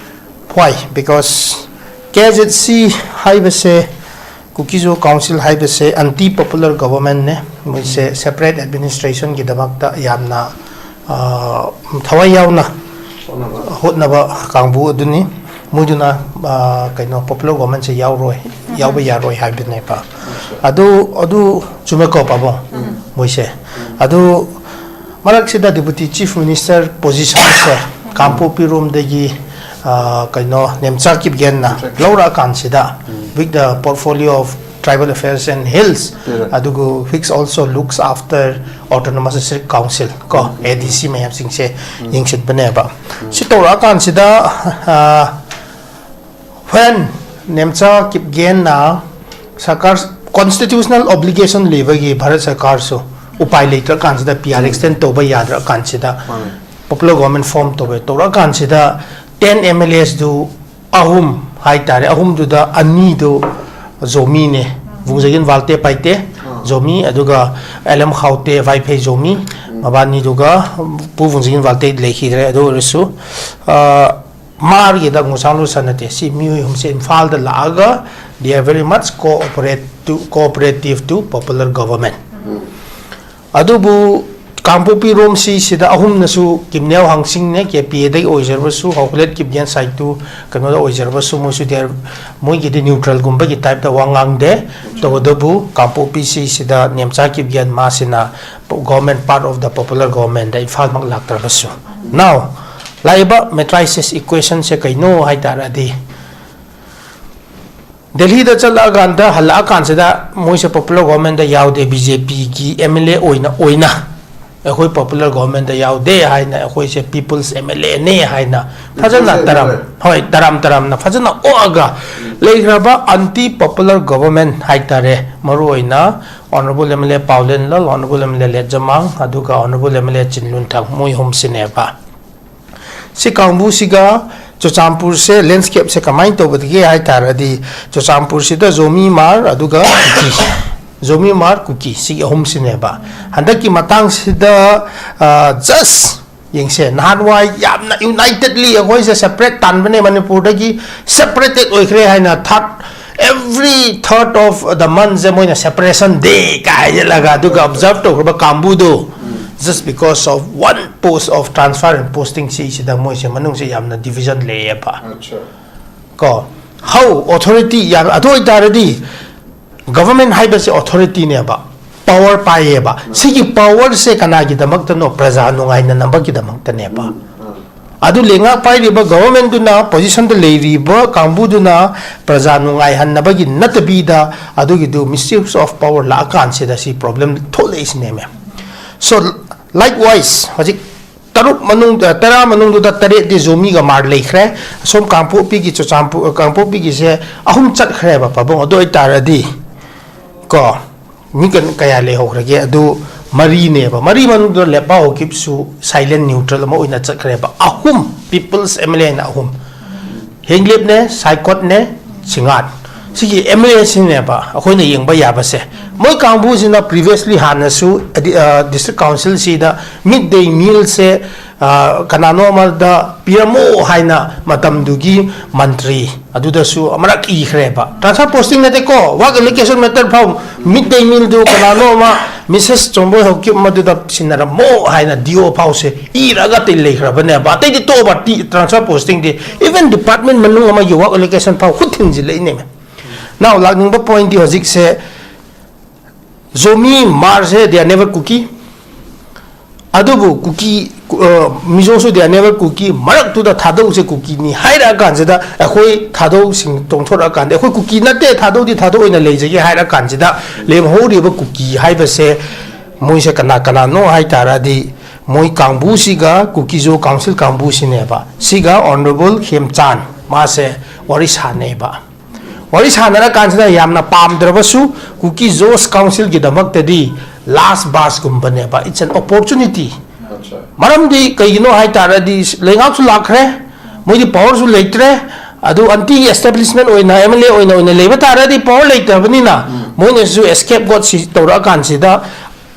Why? Because K Z C ꯍꯥꯏꯕꯁꯦ, Kuki-Zo Council ꯍꯥꯏꯕꯁꯦ anti popular government ꯅꯦ꯫ ꯃꯣꯏꯁꯦ separate administration ꯒꯤꯗꯃꯛꯇ ꯌꯥꯝꯅ, ꯑ, ꯊꯋꯥꯏ ꯌꯥꯎꯅ ꯍꯣꯠꯅꯕ ꯀꯥꯡꯕꯨ ꯑꯗꯨꯅꯤ꯫ ꯃꯣꯏꯗꯨꯅ, ꯑ, ꯀꯩꯅꯣ, popular government ꯁꯦ ꯌꯥꯎꯔꯣꯏ, ꯌꯥꯎꯕ ꯌꯥꯔꯣꯏ ꯍꯥꯏꯕꯅꯦꯕ꯫ ꯑꯗꯨ, ꯑꯗꯨ ꯆꯨꯝꯃꯦꯀꯣ, ꯄꯥꯕꯨꯡ? ꯃꯣꯏꯁꯦ꯫ ꯑꯗꯨ ꯃꯔꯛꯁꯤꯗ Deputy Chief Minister position ꯁꯦ ꯀꯥꯡꯄꯣꯛꯄꯤꯔꯣꯝꯗꯒꯤ, ꯑ, ꯀꯩꯅꯣ, Nemcha ꯀꯤꯞꯒꯦꯟꯅ ꯂꯧꯔꯛꯑꯀꯥꯟꯁꯤꯗ, with the portfolio of Tribal Affairs and Hills, ꯑꯗꯨꯒ which also looks after Autonomous District Council ꯀꯣ, A D C ꯃꯌꯥꯝꯁꯤꯡꯁꯦ ꯌꯦꯡꯁꯤꯟꯕꯅꯦꯕ꯫ ꯁꯤ ꯇꯧꯔꯛꯑꯀꯥꯟꯁꯤꯗ, ꯑ, when ꯅꯦꯝꯆꯥ ꯀꯤꯞꯒꯦꯟꯅ ꯁꯔꯀꯥꯔ constitutional obligation ꯂꯩꯕꯒꯤ ꯚꯥꯔꯠ ꯁꯔꯀꯥꯔꯁꯨ ꯎꯄꯥꯏ ꯂꯩꯇ꯭ꯔꯀꯥꯟꯁꯤꯗ, P R extend ꯇꯧꯕ ꯌꯥꯗ꯭ꯔꯀꯥꯟꯁꯤꯗ, popular government form ꯇꯧꯋꯦ꯫ ꯇꯧꯔꯛꯑꯀꯥꯟꯁꯤꯗ ten M L As ꯗꯨ ꯑꯍꯨꯝ ꯍꯥꯏꯇꯥꯔꯦ, ꯑꯍꯨꯝꯗꯨꯗ ꯑꯅꯤꯗꯨ ꯖꯣꯃꯤꯅꯦ, ꯚꯨꯡꯖꯥꯒꯤꯟ ꯋꯥꯜꯇꯦ ꯄꯥꯏꯇꯦ ꯖꯣꯃꯤ, ꯑꯗꯨꯒ ꯑꯦꯜ ꯑꯦꯝ ꯈꯥꯎꯇꯦ ꯋꯥꯏꯐꯩ ꯖꯣꯃꯤ, ꯃꯕꯥꯅꯤꯗꯨꯒ ꯄꯨ ꯚꯨꯡꯖꯥꯒꯤꯟ ꯋꯥꯜꯇꯦ ꯂꯩꯈꯤꯗ꯭ꯔꯦ꯫ ꯑꯗꯨ ꯑꯣꯏꯔꯁꯨ, ꯑ, ꯃꯥꯔꯒꯤꯗ ꯉꯨꯁꯥꯡꯂꯨ ꯁꯥꯟꯅꯗꯦ꯫ ꯁꯤ ꯃꯤꯑꯣꯏ ꯑꯍꯨꯝꯁꯦ ꯏꯝꯐꯥꯜꯗ ꯂꯥꯛꯑꯒ they are very much cooperative to, cooperative to popular government꯫ ꯑꯗꯨꯕꯨ ꯀꯥꯡꯄꯣꯛꯄꯤ ꯔꯣꯝꯁꯤ ꯁꯤꯗ ꯑꯍꯨꯝꯅꯁꯨ, ꯀꯤꯝꯅꯦꯜ ꯍꯥꯡꯁꯤꯡꯅꯦ, ꯀꯦ ꯄꯤ ꯑꯦꯗꯒꯤ ꯑꯣꯏꯖꯔꯕꯁꯨ, ꯍꯧꯒꯠꯂꯦꯠ ꯀꯤꯞꯒꯦꯟ ꯁꯥꯏꯠꯇꯨ ꯀꯩꯅꯣꯗ ꯑꯣꯏꯖꯔꯕꯁꯨ, ꯃꯣꯏꯁꯨ ꯗꯦ ꯑꯥꯔ, ꯃꯣꯏꯒꯤꯗꯤ ꯅ꯭ꯌꯨꯇ꯭ꯔꯦꯜꯒꯨꯝꯕꯒꯤ ꯇꯥꯏꯞꯇ ꯋꯥ ꯉꯥꯡꯗꯦ꯫ ꯇꯧꯕꯇꯕꯨ ꯀꯥꯡꯄꯣꯛꯄꯤꯁꯤ ꯁꯤꯗ Nemcha Kipgen ꯃꯥꯁꯤꯅ government, part of the popular government the ꯏꯝꯐꯥꯜꯃꯛ ꯂꯥꯛꯇ꯭ꯔꯕꯁꯨ꯫ Now, ꯂꯥꯛꯏꯕ matrices equation ꯁꯦ ꯀꯩꯅꯣ ꯍꯥꯏ ꯇꯥꯔꯗꯤ, ꯗꯦꯜꯍꯤꯗ ꯆꯠꯂꯛꯑꯀꯥꯟꯗ, ꯍꯜꯂꯛꯑꯀꯥꯟꯁꯤꯗ ꯃꯣꯏꯁꯦ popular government ꯗ ꯌꯥꯎꯗꯦ, ꯕꯤ ꯖꯦ ꯄꯤꯒꯤ ꯑꯦꯝ ꯑꯦꯜ ꯑꯦ ꯑꯣꯏꯅ, ꯑꯣꯏꯅ ꯑꯩꯈꯣꯏ popular government ꯗ ꯌꯥꯎꯗꯦ ꯍꯥꯏꯅ, ꯑꯩꯈꯣꯏꯁꯦ people's ꯑꯦꯝ ꯑꯦꯜ ꯑꯦ ꯅꯦ ꯍꯥꯏꯅ ꯐꯖꯅ people's term, M L A꯫ ꯍꯣꯏ, ꯇꯔꯥꯝ ꯇꯔꯥꯝꯅ ꯐꯖꯅ ꯑꯣꯛꯑꯒ ꯂꯩꯈ꯭ꯔꯕ anti popular government ꯍꯥꯏꯇꯥꯔꯦ, ꯃꯔꯨꯑꯣꯏꯅ Honourable M L A Paolenlal, Honourable M L A Letzamang, ꯑꯗꯨꯒ Honourable M L A Chinlunthang, ꯃꯣꯏ ꯑꯍꯨꯝꯁꯤꯅꯦꯕ꯫ ꯁꯤ ꯀꯥꯡꯕꯨꯁꯤꯒ ꯆꯨꯔꯆꯥꯟꯄꯨꯔꯁꯦ, landscape ꯁꯦ ꯀꯃꯥꯏꯅ ꯇꯧꯕꯗꯒꯦ ꯍꯥꯏ ꯇꯥꯔꯗꯤ, ꯆꯨꯔꯆꯥꯟꯄꯨꯔꯁꯤꯗ ꯖꯣꯃꯤ ꯃꯥꯔ, ꯑꯗꯨꯒ ꯀꯨꯀꯤ, ꯖꯣꯃꯤ ꯃꯥꯔ, ꯀꯨꯀꯤ, ꯁꯤꯒꯤ ꯑꯍꯨꯝꯁꯤꯅꯦꯕ꯫ ꯍꯟꯗꯛꯀꯤ ꯃꯇꯥꯡꯁꯤꯗ, ꯑ, just ꯌꯦꯡꯁꯦ, ꯅꯍꯥꯟꯋꯥꯏ ꯌꯥꯝꯅ unitedly ꯑꯩꯈꯣꯏꯁꯦ separate ꯇꯥꯟꯕꯅꯦ, ꯃꯅꯤꯄꯨꯔꯗꯒꯤ separated ꯑꯣꯏꯈ꯭ꯔꯦ ꯍꯥꯏꯅ, third, every third of the month ꯁꯦ ꯃꯣꯏꯅ separation day ꯀꯥꯏꯁꯤꯜꯂꯒ, ꯑꯗꯨꯒ observe ꯇꯧꯈ꯭ꯔꯕ ꯀꯥꯡꯕꯨꯗꯨ, just because of one post of transfer and posting ꯁꯤꯁꯤꯗ ꯃꯣꯏꯁꯦ ꯃꯅꯨꯡꯁꯦ ꯌꯥꯝꯅ division ꯂꯩꯌꯦꯕ꯫ ꯑꯠꯆꯥ꯫ ꯀꯣ, how authority ꯌꯥꯝ, ꯑꯗꯨ ꯑꯣꯏꯇꯥꯔꯗꯤ government ꯍꯥꯏꯕꯁꯦ authority ꯅꯦꯕ, power ꯄꯥꯏꯌꯦꯕ꯫ ꯁꯤꯒꯤ power ꯁꯦ ꯀꯅꯥꯒꯤꯗꯃꯛꯇꯅꯣ? ꯄ꯭ꯔꯖꯥ ꯅꯨꯡꯉꯥꯏꯅꯅꯕꯒꯤꯗꯃꯛꯇꯅꯦꯕ꯫ ꯑꯗꯨ ꯂꯩꯉꯥꯛ ꯄꯥꯏꯔꯤꯕ government ꯗꯨꯅ, position ꯗ ꯂꯩꯔꯤꯕ ꯀꯥꯡꯕꯨꯗꯨꯅ ꯄ꯭ꯔꯖꯥ ꯅꯨꯡꯉꯥꯏꯍꯟꯅꯕꯒꯤ ꯅꯠꯇꯕꯤꯗ, ꯑꯗꯨꯒꯤꯗꯨ misuse of power ꯂꯥꯛꯑꯀꯥꯟꯁꯤꯗ ꯁꯤ problem ꯊꯣꯛꯂꯛꯏꯁꯤꯅꯦꯃꯦ꯫ So, likewise, ꯍꯧꯖꯤꯛ ꯇꯔꯨꯛ ꯃꯅꯨꯡꯗ, ꯇꯔꯥ ꯃꯅꯨꯡꯗꯨꯗ ꯇꯔꯦꯠꯇꯤ ꯖꯣꯃꯤꯒ ꯃꯥꯔ ꯂꯩꯈ꯭ꯔꯦ꯫ ꯑꯁꯣꯝ ꯀꯥꯡꯄꯣꯛꯄꯤꯒꯤ, ꯆꯨꯔꯆꯥꯟꯄꯨꯔ, ꯀꯥꯡꯄꯣꯛꯄꯤꯒꯤꯁꯦ ꯑꯍꯨꯝ ꯆꯠꯈ꯭ꯔꯦꯕ ꯄꯥꯕꯨꯡ꯫ ꯑꯗꯨ ꯑꯣꯏꯇꯥꯔꯗꯤ ꯀꯣ, ꯃꯤ ꯀꯟ-, ꯀꯌꯥ ꯂꯩꯍꯧꯈ꯭ꯔꯒꯦ? ꯑꯗꯨ ꯃꯔꯤꯅꯦꯕ꯫ ꯃꯔꯤ ꯃꯅꯨꯡꯗ ꯂꯦꯄꯥ ꯍꯧꯈꯤꯕꯁꯨ silent neutral ꯑꯃ ꯑꯣꯏꯅ ꯆꯠꯈ꯭ꯔꯦꯕ꯫ ꯑꯍꯨꯝ, people's M L A ꯅ ꯑꯍꯨꯝ, ꯍꯦꯡꯂꯦꯞꯅꯦ, ꯁꯥꯏꯀꯣꯠꯅꯦ, ꯁꯤꯡꯉꯥꯠ꯫ ꯁꯤꯒꯤ ꯑꯦꯝ ꯑꯦꯜ ꯑꯦꯁꯤꯅꯦꯕ ꯑꯩꯈꯣꯏꯅ ꯌꯦꯡꯕ ꯌꯥꯕꯁꯦ꯫ ꯃꯣꯏ ꯀꯥꯡꯕꯨꯁꯤꯅ previously ꯍꯥꯟꯅꯁꯨ ꯑꯗꯤ-, ꯑ, district councilꯁꯤꯗ mid day mealꯁꯦ, ꯑ, ꯀꯅꯥꯅꯣ ꯑꯃꯗ ꯄꯤꯔꯝꯃꯣ ꯍꯥꯏꯅ ꯃꯇꯝꯗꯨꯒꯤ ꯃꯟꯇ꯭ꯔꯤ ꯑꯗꯨꯗꯁꯨ ꯑꯃꯔꯛ ꯏꯈ꯭ꯔꯦꯕ꯫ Transfer posting ꯅꯠꯇꯦꯀꯣ, work allocation matter ꯐꯥꯎ, mid day mealꯗꯨ ꯀꯅꯥꯅꯣ ꯑꯃ ꯃꯤꯁꯦꯁ ꯆꯣꯝꯕꯣꯏ ꯍꯧꯀꯤꯞ ꯃꯗꯨꯗ ꯁꯤꯟꯅꯔꯝꯃꯣ ꯍꯥꯏꯅ ꯗꯤ ꯑꯣ ꯐꯥꯎꯁꯦ ꯏꯔꯒ ꯑꯇꯩ ꯂꯩꯈ꯭ꯔꯕꯅꯦꯕ꯫ ꯑꯇꯩꯗꯤ ꯇꯣꯛꯑꯕ, ꯇꯤ-, transfer postingꯗꯤ, even department ꯃꯅꯨꯡ ꯑꯃꯒꯤ work allocation ꯐꯥꯎ ꯈꯨꯠ ꯊꯤꯟꯖꯤꯜꯂꯛꯏꯅꯦꯕ꯫ Now, ꯂꯥꯛꯅꯤꯡꯕ pointꯗꯤ ꯍꯧꯖꯤꯛꯁꯦ ꯖꯣꯃꯤ ꯃꯥꯔꯁꯦ they are never ꯀꯨꯀꯤ꯫ ꯑꯗꯨꯕꯨ ꯀꯨꯀꯤ, ꯑ, ꯃꯤꯖꯣꯁꯨ they are never ꯀꯨꯀꯤ꯫ ꯃꯔꯛꯇꯨꯗ ꯊꯥꯗꯧꯁꯦ ꯀꯨꯀꯤꯅꯤ ꯍꯥꯏꯔꯛꯑꯀꯥꯟꯁꯤꯗ, ꯑꯩꯈꯣꯏ ꯊꯥꯗꯧꯁꯤꯡ ꯇꯣꯡꯊꯣꯔꯛꯑꯀꯥꯟꯗ, ꯑꯩꯈꯣꯏ ꯀꯨꯀꯤ ꯅꯠꯇꯦ, ꯊꯥꯗꯧꯗꯤ ꯊꯥꯗꯧ ꯑꯣꯏꯅ ꯂꯩꯖꯒꯦ ꯍꯥꯏꯔꯛꯑꯀꯥꯟꯁꯤꯗ, ꯂꯦꯝꯍꯧꯔꯤꯕ ꯀꯨꯀꯤ ꯍꯥꯏꯕꯁꯦ ꯃꯣꯏꯁꯦ ꯀꯅꯥ ꯀꯅꯥꯅꯣ ꯍꯥꯏ ꯇꯥꯔꯗꯤ, ꯃꯣꯏ ꯀꯥꯡꯕꯨꯁꯤꯒ ꯀꯨꯀꯤꯖꯣ council ꯀꯥꯡꯕꯨꯁꯤꯅꯦꯕ꯫ ꯁꯤꯒ Honourable ꯈꯦꯝꯆꯥꯟ ꯃꯥꯁꯦ ꯋꯥꯔꯤ ꯁꯥꯟꯅꯩꯕ꯫ ꯋꯥꯔꯤ ꯁꯥꯟꯅꯔꯀꯥꯟꯁꯤꯗ ꯌꯥꯝꯅ ꯄꯥꯝꯗ꯭ꯔꯕꯁꯨ ꯀꯨꯀꯤ ꯖꯣꯁ councilꯒꯤꯗꯃꯛꯇꯗꯤ last bus ꯒꯨꯝꯕꯅꯦꯕ, it's an opportunity꯫ ꯃꯔꯝꯗꯤ ꯀꯩꯒꯤꯅꯣ ꯍꯥꯏ ꯇꯥꯔꯗꯤ ꯂꯩꯉꯥꯛꯁꯨ ꯂꯥꯛꯈ꯭ꯔꯦ, ꯃꯣꯏꯗꯤ powerꯁꯨ ꯂꯩꯇ꯭ꯔꯦ꯫ ꯑꯗꯨ ꯑꯟꯇꯤ establishment ꯑꯣꯏꯅ, ꯑꯦꯝ ꯑꯦꯜ ꯑꯦ ꯑꯣꯏꯅ ꯑꯣꯏꯅ ꯂꯩꯕ ꯇꯥꯔꯗꯤ power ꯂꯩꯇꯕꯅꯤꯅ, ꯃꯣꯏꯅꯁꯨ scapegoat ꯁꯤ ꯇꯧꯔꯛꯑꯀꯥꯟꯁꯤꯗ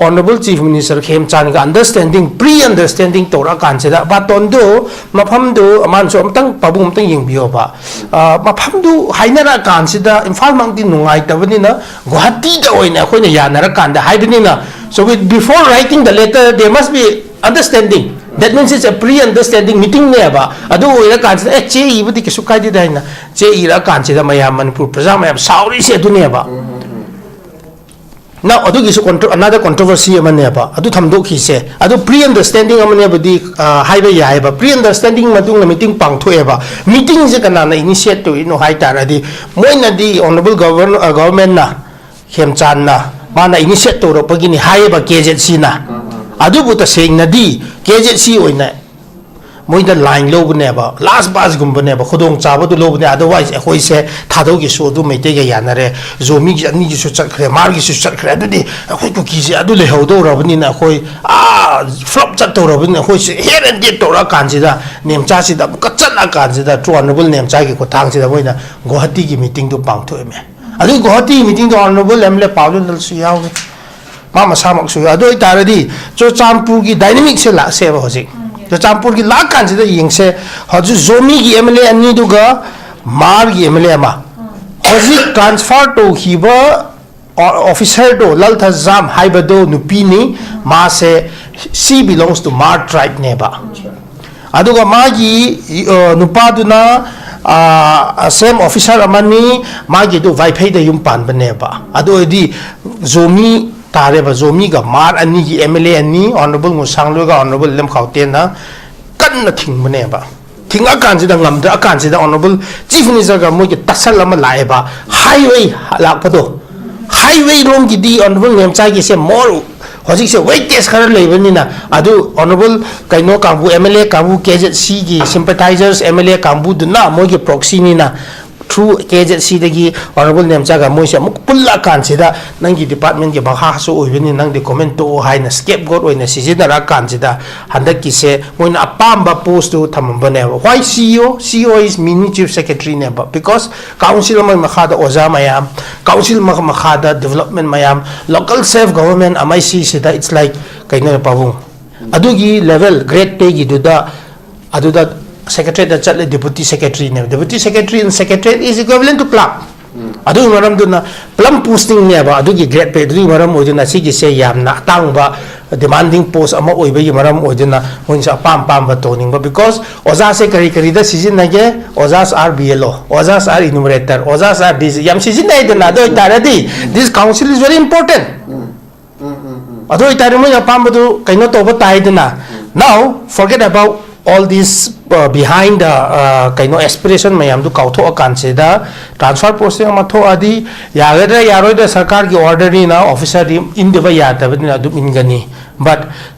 Honourable Chief Minister ꯈꯦꯝꯆꯥꯟꯒ understanding, pre understanding ꯇꯧꯔꯛꯑꯀꯥꯟꯁꯤꯗ, ꯕꯥꯇꯣꯟꯗꯨ, ꯃꯐꯝꯗꯨ ꯃꯥꯅꯁꯨ ꯑꯝꯇꯪ ꯄꯥꯕꯨꯡ ꯑꯝꯇꯪ ꯌꯦꯡꯕꯤꯌꯣꯕ꯫ ꯑ, ꯃꯐꯝꯗꯨ ꯍꯥꯏꯅꯔꯛꯑꯀꯥꯟꯁꯤꯗ ꯏꯝꯐꯥꯜꯃꯛꯇꯤ ꯅꯨꯡꯉꯥꯏꯇꯕꯅꯤꯅ ꯒꯨꯋꯥꯍꯥꯇꯤꯗ ꯑꯣꯏꯅ ꯑꯩꯈꯣꯏꯅ ꯌꯥꯅꯔꯀꯥꯟꯗ ꯍꯥꯏꯕꯅꯤꯅ, so with, before writing the letter, there must be understanding. That means it's a pre understanding meetingꯅꯦꯕ꯫ ꯑꯗꯨ ꯑꯣꯏꯔꯀꯥꯟꯁꯤꯗ, "ꯑꯦ, ꯆꯦ ꯏꯕꯗꯤ ꯀꯩꯁꯨ ꯀꯥꯏꯗꯦꯗ" ꯍꯥꯏꯅ ꯆꯦ ꯏꯔꯛꯑꯀꯥꯟꯁꯤꯗ ꯃꯌꯥꯝ ꯃꯅꯤꯄꯨꯔ ꯄ꯭ꯔꯖꯥ ꯃꯌꯥꯝ ꯁꯥꯎꯔꯤꯁꯦ ꯑꯗꯨꯅꯦꯕ꯫ Now, ꯑꯗꯨꯒꯤꯁꯨ contra-, another controversy ꯑꯃꯅꯦꯕ, ꯑꯗꯨ ꯊꯝꯗꯣꯛꯈꯤꯁꯦ꯫ ꯑꯗꯨ pre understanding ꯑꯃꯅꯦꯕꯗꯤ, ꯑ, ꯍꯥꯏꯕ ꯌꯥꯏꯑꯕ꯫ Pre understanding ꯃꯇꯨꯡꯗ meeting ꯄꯥꯡꯊꯣꯛꯑꯦꯕ꯫ Meetingꯁꯦ ꯀꯅꯥꯅ initiate ꯇꯧꯔꯤꯅꯣ ꯍꯥꯏ ꯇꯥꯔꯗꯤ, ꯃꯣꯏꯅꯗꯤ Honourable Govern-, ꯑ, Governmentꯅ, ꯈꯦꯝꯆꯥꯟꯅ, ꯃꯥꯅ initiate ꯇꯧꯔꯛꯄꯒꯤꯅꯤ ꯍꯥꯏꯌꯦꯕ ꯀꯦ ꯖꯦꯠ ꯁꯤꯅ꯫ ꯑꯗꯨꯕꯨ ꯇꯁꯦꯡꯅꯗꯤ ꯀꯦ ꯖꯦꯠ ꯁꯤ ꯑꯣꯏꯅ ꯃꯣꯏꯗ line ꯂꯧꯕꯅꯦꯕ, last batchꯒꯨꯝꯕꯅꯦꯕ, ꯈꯨꯗꯣꯡꯆꯥꯕꯗꯨ ꯂꯧꯕꯅꯦ꯫ Otherwise ꯑꯩꯈꯣꯏꯁꯦ ꯊꯥꯗꯧꯒꯤꯁꯨ ꯑꯗꯨ ꯃꯩꯇꯩꯒ ꯌꯥꯅꯔꯦ, ꯖꯣꯃꯤꯒꯤ ꯑꯅꯤꯒꯤꯁꯨ ꯆꯠꯈ꯭ꯔꯦ, ꯃꯥꯔꯒꯤꯁꯨ ꯆꯠꯈ꯭ꯔꯦ, ꯑꯗꯨꯗꯤ ꯑꯩꯈꯣꯏ ꯀꯨꯀꯤꯁꯦ ꯑꯗꯨ ꯂꯩꯍꯧꯗꯧꯔꯕꯅꯤꯅ ꯑꯩꯈꯣꯏ ꯑꯥ flop ꯆꯠꯇꯧꯔꯕꯅꯤꯅ ꯑꯩꯈꯣꯏꯁꯦ head and gate ꯇꯧꯔꯛꯑꯀꯥꯟꯁꯤꯗ, ꯅꯦꯝꯆꯥꯁꯤꯗ ꯑꯃꯨꯛꯀ ꯆꯠꯂꯛꯑꯀꯥꯟꯁꯤꯗ, through honorable ꯅꯦꯝꯆꯥꯒꯤ ꯈꯨꯠꯊꯥꯡꯁꯤꯗ ꯃꯣꯏꯅ ꯒꯨꯋꯥꯍꯥꯇꯤꯒꯤ meetingꯗꯨ ꯄꯥꯡꯊꯣꯛꯑꯝꯃꯦ꯫ ꯑꯗꯨꯒꯤ ꯒꯨꯋꯥꯍꯥꯇꯤ meetingꯗꯣ honorable MLA ꯄꯥꯎꯂꯨ ꯂꯜꯁꯨ ꯌꯥꯎꯏ, ꯃꯥ ꯃꯁꯥꯃꯛꯁꯨ ꯌꯥꯎꯏ꯫ ꯑꯗꯨ ꯑꯣꯏꯇꯥꯔꯗꯤ ꯆꯨꯔꯆꯥꯟꯄꯨꯔꯒꯤ dynamicꯁꯦ ꯂꯥꯛꯁꯦꯕ ꯍꯧꯖꯤꯛ꯫ ꯆꯨꯔꯆꯥꯟꯄꯨꯔꯒꯤ ꯂꯥꯛꯀꯥꯟꯁꯤꯗ ꯌꯦꯡꯁꯦ, ꯍꯧꯖꯤꯛ ꯖꯣꯃꯤꯒꯤ MLA ꯑꯅꯤꯗꯨꯒ ꯃꯥꯔꯒꯤ MLA ꯑꯃ, ꯍꯧꯖꯤꯛ transfer ꯇꯧꯈꯤꯕ ꯑꯣ-, officerꯗꯣ, ꯂꯜꯊꯖꯥꯝ ꯍꯥꯏꯕꯗꯣ ꯅꯨꯄꯤꯅꯤ, ꯃꯥꯁꯦ, she belongs to Hmar tribeꯅꯦꯕ꯫ ꯑꯗꯨꯒ ꯃꯥꯒꯤ, ꯑ, ꯅꯨꯄꯥꯗꯨꯅ, ꯑ, same officer ꯑꯃꯅꯤ, ꯃꯥꯒꯤꯗꯨ ꯋꯥꯏꯐꯩꯗ ꯌꯨꯝ ꯄꯥꯟꯕꯅꯦꯕ꯫ ꯑꯗꯨ ꯑꯣꯏꯔꯗꯤ ꯖꯣꯃꯤ ꯇꯥꯔꯦꯕ, ꯖꯣꯃꯤꯒ ꯃꯥꯔ ꯑꯅꯤꯒꯤ MLA ꯑꯅꯤ, honorable ꯉꯨꯁꯥꯡꯂꯣꯏꯒ honorable ꯂꯝꯈꯥꯎꯇꯦꯟꯅ ꯀꯟꯅ ꯊꯤꯡꯕꯅꯦꯕ꯫ ꯊꯤꯡꯉꯛꯑꯀꯥꯟꯁꯤꯗ, ꯉꯝꯗ꯭ꯔꯛꯑꯀꯥꯟꯁꯤꯗ honorable chief ministerꯒ ꯃꯣꯏꯒꯤ tussle ꯑꯃ ꯂꯥꯛꯑꯦꯕ, highway ꯂꯥꯛꯄꯗꯣ꯫ Highway ꯔꯣꯝꯒꯤꯗꯤ honorable ꯅꯦꯝꯆꯥꯒꯤꯁꯦ more ꯍꯧꯖꯤꯛꯁꯦ weightage ꯈꯔ ꯂꯩꯕꯅꯤꯅ, ꯑꯗꯨ honorable ꯀꯩꯅꯣ ꯀꯥꯡꯕꯨ, MLA ꯀꯥꯡꯕꯨ, KZCꯒꯤ sympathizers, MLA ꯀꯥꯡꯕꯨꯗꯨꯅ ꯃꯣꯏꯒꯤ proxyꯅꯤꯅ, through KZCꯗꯒꯤ honorable ꯅꯦꯝꯆꯥꯒ ꯃꯣꯏꯁꯦ ꯑꯃꯨꯛ ꯄꯨꯜꯂꯛꯑꯀꯥꯟꯁꯤꯗ, "ꯅꯪꯒꯤ departmentꯀꯤ ꯃꯈꯥꯁꯨ ꯑꯣꯏꯕꯅꯤ, ꯅꯪꯗꯤ comment ꯇꯣꯛꯑꯣ" ꯍꯥꯏꯅ scapegoat ꯑꯣꯏꯅ ꯁꯤꯖꯤꯟꯅꯔꯛꯑꯀꯥꯟꯁꯤꯗ, ꯍꯟꯗꯛꯀꯤꯁꯦ ꯃꯣꯏꯅ ꯑꯄꯥꯝꯕ postꯇꯨ ꯊꯝꯃꯝꯕꯅꯦꯕ꯫ Why CEO? CEO is mini chief secretaryꯅꯦꯕ, because council ꯑꯃꯒꯤ ꯃꯈꯥꯗ ꯑꯣꯖꯥ ꯃꯌꯥꯝ, council ꯑꯃꯒꯤ ꯃꯈꯥꯗ development ꯃꯌꯥꯝ, local self government ꯑꯃ ꯁꯤꯁꯤꯗ, it's like ꯀꯩꯅꯣ ꯄꯥꯕꯨꯡ, ꯑꯗꯨꯒꯤ level grade payꯒꯤꯗꯨꯗ, ꯑꯗꯨꯗ secretariatꯇ ꯆꯠꯂꯦ, deputy secretaryꯅꯦꯕ꯫ Deputy secretary in secretariat is equivalent to clerk꯫ ꯑꯗꯨꯒꯤ ꯃꯔꯝꯗꯨꯅ plum postingꯅꯦꯕ, ꯑꯗꯨꯒꯤ grade pay, ꯑꯗꯨꯒꯤ ꯃꯔꯝ ꯑꯣꯏꯗꯨꯅ ꯁꯤꯒꯤꯁꯦ ꯌꯥꯝꯅ ꯑꯇꯥꯡꯕ demanding post ꯑꯃ ꯑꯣꯏꯕꯒꯤ ꯃꯔꯝ ꯑꯣꯏꯗꯨꯅ ꯃꯣꯏꯅꯁꯨ ꯑꯄꯥꯝ ꯑꯄꯥꯝꯕ ꯇꯧꯅꯤꯡꯕ, because ꯑꯣꯖꯥꯁꯦ ꯀꯔꯤ ꯀꯔꯤꯗ ꯁꯤꯖꯤꯟꯅꯒꯦ? Ojhas are BLO, ojhas are enumerator, ojhas are DC, ꯌꯥꯝ ꯁꯤꯖꯤꯟꯅꯩꯗꯅ꯫ ꯑꯗꯨ ꯑꯣꯏꯇꯥꯔꯗꯤ this council is very important꯫ ꯑꯗꯨ ꯑꯣꯏꯇꯥꯔꯗꯤ ꯃꯣꯏ ꯑꯄꯥꯝꯕꯗꯨ ꯀꯩꯅꯣ ꯇꯧꯕ ꯇꯥꯏꯗꯅ꯫ Now forget about all this, uh, behind the, uh, ꯀꯩꯅꯣ, aspiration ꯃꯌꯥꯝꯗꯨ ꯀꯥꯎꯊꯣꯛꯑꯀꯥꯟꯁꯤꯗ, transfer posting ꯑꯃ ꯊꯣꯛꯑꯗꯤ ꯌꯥꯒꯗ꯭ꯔꯥ ꯌꯥꯔꯣꯏꯗ꯭ꯔꯥ, ꯁꯔꯀꯥꯔꯒꯤ orderꯅꯤꯅ officerꯗꯤ ꯏꯟꯗꯕ ꯌꯥꯗꯕꯅꯤꯅ ꯑꯗꯨꯝ ꯏꯟꯒꯅꯤ꯫ But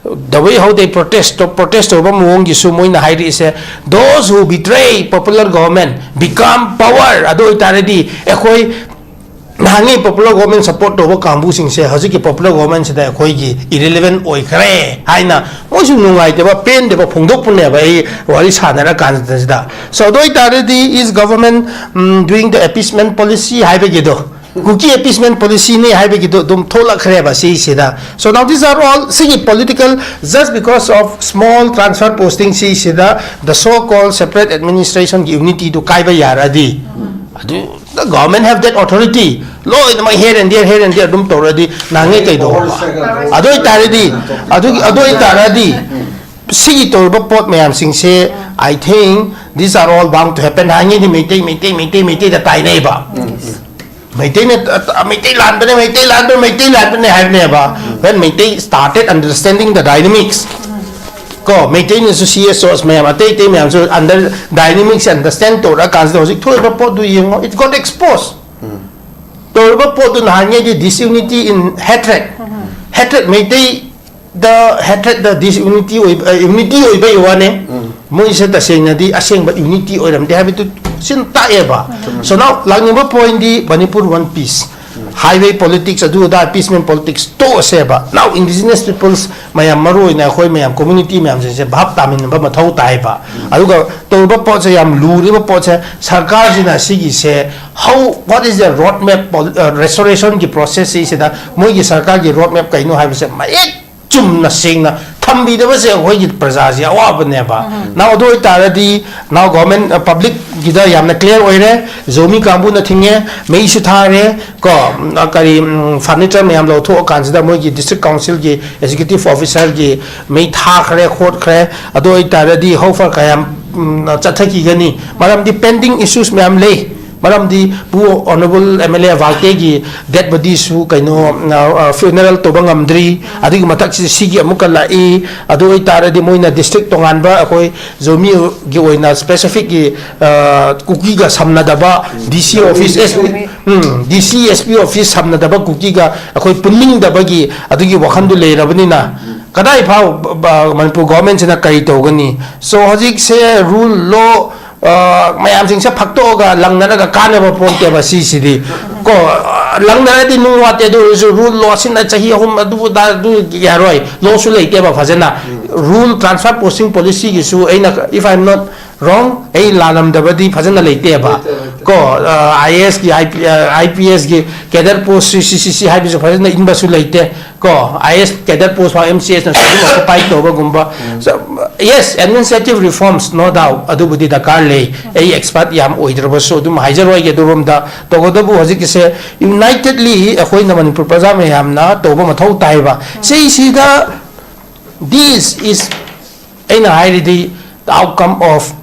the way how they protest, protest ꯇꯧꯕ ꯃꯑꯣꯡꯒꯤꯁꯨ ꯃꯣꯏꯅ ꯍꯥꯏꯔꯛꯏꯁꯦ, those who betray popular government become power. ꯑꯗꯨ ꯑꯣꯏꯇꯥꯔꯗꯤ ꯑꯩꯈꯣꯏ ꯅꯍꯥꯟꯒꯤ popular government support ꯇꯧꯕ ꯀꯥꯡꯕꯨꯁꯤꯡꯁꯦ ꯍꯧꯖꯤꯛꯀꯤ popular government ꯁꯤꯗ ꯑꯩꯈꯣꯏꯒꯤ irrelevant ꯑꯣꯏꯈ꯭ꯔꯦ ꯍꯥꯏꯅ ꯃꯣꯏꯁꯨ ꯅꯨꯡꯉꯥꯏꯇꯕ, ꯄꯦꯟꯗꯕ ꯐꯣꯡꯗꯣꯛꯄꯅꯦꯕ꯫ ꯑꯩ ꯋꯥꯔꯤ ꯁꯥꯟꯅꯔ ꯀꯥꯟꯁꯤꯗ꯫ So ꯑꯗꯨ ꯑꯣꯏꯇꯥꯔꯗꯤ, is government, um, doing the appeasement policy ꯍꯥꯏꯕꯒꯤꯗꯣ, Kuki appeasement policy ꯅꯤ ꯍꯥꯏꯕꯒꯤꯗꯣ ꯑꯗꯨꯝ ꯊꯣꯛꯂꯛꯈ꯭ꯔꯦꯕ ꯁꯤꯁꯤꯗ꯫ So now these are all, ꯁꯤꯒꯤ political, just because of small transfer posting ꯁꯤꯁꯤꯗ the so called separate administration ꯒꯤ unity ꯗꯨ ꯀꯥꯏꯕ ꯌꯥꯔꯗꯤ, ꯑꯗꯨ the government have that authority, ꯂꯣꯏꯅꯃꯛ here and there, here and there ꯑꯗꯨꯝ ꯇꯧꯔꯗꯤ ꯅꯍꯥꯟꯉꯩ ꯀꯩꯗꯧꯕ? ꯑꯗꯨ ꯑꯣꯏꯇꯥꯔꯗꯤ, ꯑꯗꯨꯒꯤ, ꯑꯗꯨ ꯑꯣꯏꯇꯥꯔꯗꯤ ꯁꯤꯒꯤ ꯇꯧꯔꯤꯕ ꯄꯣꯠ ꯃꯌꯥꯝꯁꯤꯡꯁꯦ, I think these are all bound to happen. ꯍꯥꯟꯅꯉꯩꯗꯤ Meitei, Meitei, Meitei, ꯃꯩꯇꯩꯗ ꯇꯥꯏꯅꯩꯕ꯫ ꯃꯩꯇꯩꯅ, ꯑ, ꯃꯩꯇꯩ ꯂꯥꯟꯕꯅꯦ, ꯃꯩꯇꯩ ꯂꯥꯟꯕꯅꯦ, ꯃꯩꯇꯩ ꯂꯥꯟꯕꯅꯦ ꯍꯥꯏꯕꯅꯦꯕ꯫ When Meitei started understanding the dynamics, ꯀꯣ, ꯃꯩꯇꯩꯅꯁꯨ C S Os ꯃꯌꯥꯝ, ꯑꯇꯩ ꯑꯇꯩ ꯃꯌꯥꯝꯁꯨ under dynamics understand ꯇꯧꯔꯛꯑꯀꯥꯟꯁꯤꯗ ꯍꯧꯖꯤꯛ ꯊꯣꯛꯏꯕ ꯄꯣꯠꯇꯨ ꯌꯦꯡꯉꯣ, it got exposed꯫ ꯇꯧꯔꯤꯕ ꯄꯣꯠꯇꯨ ꯅꯍꯥꯟꯉꯩꯗꯤ disunity in hatred, hatred, Meitei the hatred, the disunity ꯑꯣꯏꯕ, ꯑ, unity ꯑꯣꯏꯕꯩ ꯋꯥꯅꯦ꯫ ꯃꯣꯏꯁꯦ ꯇꯁꯦꯡꯅꯗꯤ ꯑꯁꯦꯡꯕ unity ꯑꯣꯏꯔꯝꯗꯦ ꯍꯥꯏꯕꯗꯨ ꯁꯤꯅ ꯇꯥꯛꯑꯦꯕ꯫ So now ꯂꯥꯛꯅꯤꯡꯕ point ꯗꯤ Manipur one piece, highway politics, ꯑꯗꯨ ꯑꯗꯥ, appeasement politics ꯇꯣꯛꯑꯁꯦꯕ꯫ Now indigenous peoples ꯃꯌꯥꯝ, ꯃꯔꯨ ꯑꯣꯏꯅ ꯑꯩꯈꯣꯏ ꯃꯌꯥꯝ community ꯃꯌꯥꯝꯁꯤꯡꯁꯦ ꯚꯥꯞ ꯇꯥꯃꯤꯟꯅꯕ ꯃꯊꯧ ꯇꯥꯏꯕ꯫ ꯑꯗꯨꯒ ꯇꯧꯔꯤꯕ ꯄꯣꯠꯁꯦ, ꯌꯥꯝ ꯂꯨꯔꯤꯕ ꯄꯣꯠꯁꯦ, ꯁꯔꯀꯥꯔꯁꯤꯅ ꯁꯤꯒꯤꯁꯦ how, what is the road map, pol-, ꯑ, restoration ꯒꯤ process ꯁꯤꯗ ꯃꯣꯏꯒꯤ ꯁꯔꯀꯥꯔꯒꯤ road map ꯀꯩꯅꯣ ꯍꯥꯏꯕꯁꯦ ꯃꯌꯦꯛ ꯆꯨꯝꯅ ꯁꯦꯡꯅ ꯊꯝꯕꯤꯗꯕꯁꯦ ꯑꯩꯈꯣꯏꯒꯤ ꯄ꯭ꯔꯖꯥꯁꯤ ꯑꯋꯥꯕꯅꯦꯕ꯫ Now ꯑꯗꯨ ꯑꯣꯏꯇꯥꯔꯗꯤ, now government, ꯑ, public ꯒꯤꯗ ꯌꯥꯝꯅ clear ꯑꯣꯏꯔꯦ꯫ ꯖꯣꯃꯤ ꯀꯥꯡꯕꯨꯅ ꯊꯤꯡꯉꯦ, ꯃꯩꯁꯨ ꯊꯥꯔꯦ, ꯀꯣ, ꯎꯝ, ꯑ, ꯀꯔꯤ, ꯎꯝ, furniture ꯃꯌꯥꯝ ꯂꯧꯊꯣꯛꯑꯀꯥꯟꯁꯤꯗ ꯃꯣꯏꯒꯤ district council ꯒꯤ executive officer ꯒꯤ ꯃꯩ ꯊꯥꯈ꯭ꯔꯦ ꯈꯣꯠꯈ꯭ꯔꯦ꯫ ꯑꯗꯨ ꯑꯣꯏꯇꯥꯔꯗꯤ how far ꯀꯌꯥꯝ, ꯎꯝ, ꯆꯠꯊꯈꯤꯒꯅꯤ? ꯃꯔꯝꯗꯤ pending issues ꯃꯌꯥꯝ ꯂꯩ꯫ ꯃꯔꯝꯗꯤ ꯄꯨ Honourable M L A ꯋꯥꯜꯇꯦꯒꯤ dead body ꯁꯨ ꯀꯩꯅꯣ, ꯑ, ꯑ, funeral ꯇꯧꯕ ꯉꯝꯗ꯭ꯔꯤ꯫ ꯑꯗꯨꯒꯤ ꯃꯊꯛꯁꯤꯗ ꯁꯤꯒꯤ ꯑꯃꯨꯛꯀ ꯂꯥꯛꯏ꯫ ꯑꯗꯨ ꯑꯣꯏꯇꯥꯔꯗꯤ ꯃꯣꯏꯅ district ꯇꯣꯉꯥꯟꯕ ꯑꯩꯈꯣꯏ ꯖꯣꯃꯤꯒꯤ ꯑꯣꯏꯅ specific ꯀꯤ, ꯑ, ꯀꯨꯀꯤꯒ ꯁꯝꯅꯗꯕ D C office, S P, ꯎꯝ, D C, S P office ꯁꯝꯅꯗꯕ ꯀꯨꯀꯤꯒ ꯑꯩꯈꯣꯏ ꯄꯨꯟꯅꯤꯡꯗꯕꯒꯤ ꯑꯗꯨꯒꯤ ꯋꯥꯈꯜꯗꯨ ꯂꯩꯔꯕꯅꯤꯅ, ꯀꯗꯥꯏ ꯐꯥꯎ ꯕ-, ꯕ-, ꯃꯅꯤꯄꯨꯔ ꯒꯣꯚꯔꯟꯃꯦꯟꯁꯤꯅ ꯀꯔꯤ ꯇꯧꯒꯅꯤ? So ꯍꯧꯖꯤꯛꯁꯦ ꯔꯨꯜ ꯂꯣ, ꯑ, ꯃꯌꯥꯝꯁꯤꯡꯁꯦ ꯐꯛꯇꯣꯛꯑꯒ ꯂꯪꯅꯔꯒ ꯀꯥꯟꯅꯕ ꯄꯣꯟꯇꯦꯕ ꯁꯤꯁꯤꯗꯤ꯫ ꯀꯣ, ꯑ, ꯂꯪꯅꯔꯗꯤ ꯅꯨꯡ ꯋꯥꯠꯇꯦ, ꯑꯗꯨ ꯑꯣꯏꯔꯁꯨ ꯔꯨꯜ ꯂꯣ ꯑꯁꯤꯅ ꯆꯍꯤ ꯑꯍꯨꯝ ꯑꯗꯨ ꯑꯗꯥ ꯑꯗꯨ ꯌꯥꯔꯣꯏ, ꯂꯣꯁꯨ ꯂꯩꯇꯦꯕ ꯐꯖꯅ꯫ ꯔꯨꯜ ꯇ꯭ꯔꯥꯟꯁꯐꯔ ꯄꯣꯁꯇꯤꯡ ꯄꯣꯂꯤꯁꯤꯒꯤꯁꯨ ꯑꯩꯅ, if I am not wrong, ꯑꯩ ꯂꯥꯜꯂꯝꯗꯕꯗꯤ ꯐꯖꯅ ꯂꯩꯇꯦꯕ꯫ ꯂꯩꯇꯦ, ꯂꯩꯇꯦ꯫ ꯀꯣ, ꯑ, IAS ꯀꯤ, IP, ꯑ, IPS ꯀꯤ ꯀꯦꯗꯔ ꯄꯣꯁ ꯁꯤ, ꯁꯤ, ꯁꯤ, ꯁꯤ ꯍꯥꯏꯕꯁꯨ ꯐꯖꯅ ꯏꯟꯕꯁꯨ ꯂꯩꯇꯦ꯫ ꯀꯣ, IAS ꯀꯦꯗꯔ ꯄꯣꯁ ꯐꯥꯎ MCS ꯅꯁꯨ ꯑꯗꯨꯝ ꯑꯣꯀꯨꯄꯥꯏ ꯇꯧꯕꯒꯨꯝꯕ꯫ So, yes, administrative reforms, no doubt, ꯑꯗꯨꯕꯨꯗꯤ ꯗꯔꯀꯥꯔ ꯂꯩ꯫ ꯑꯩ ꯑꯦꯛꯁꯄꯔꯠ ꯌꯥꯝ ꯑꯣꯏꯗ꯭ꯔꯕꯁꯨ ꯑꯗꯨꯝ ꯍꯥꯏꯖꯔꯣꯏꯒꯦ ꯑꯗꯨꯔꯣꯝꯗ꯫ ꯇꯧꯕꯇꯕꯨ ꯍꯧꯖꯤꯛꯀꯤꯁꯦ unitedly ꯑꯩꯈꯣꯏꯅ ꯃꯅꯤꯄꯨꯔ ꯄ꯭ꯔꯖꯥ ꯃꯌꯥꯝꯅ ꯇꯧꯕ ꯃꯊꯧ ꯇꯥꯏꯕ꯫ ꯁꯤꯁꯤꯗ this is, ꯑꯩꯅ ꯍꯥꯏꯔꯤꯗꯤ, the outcome of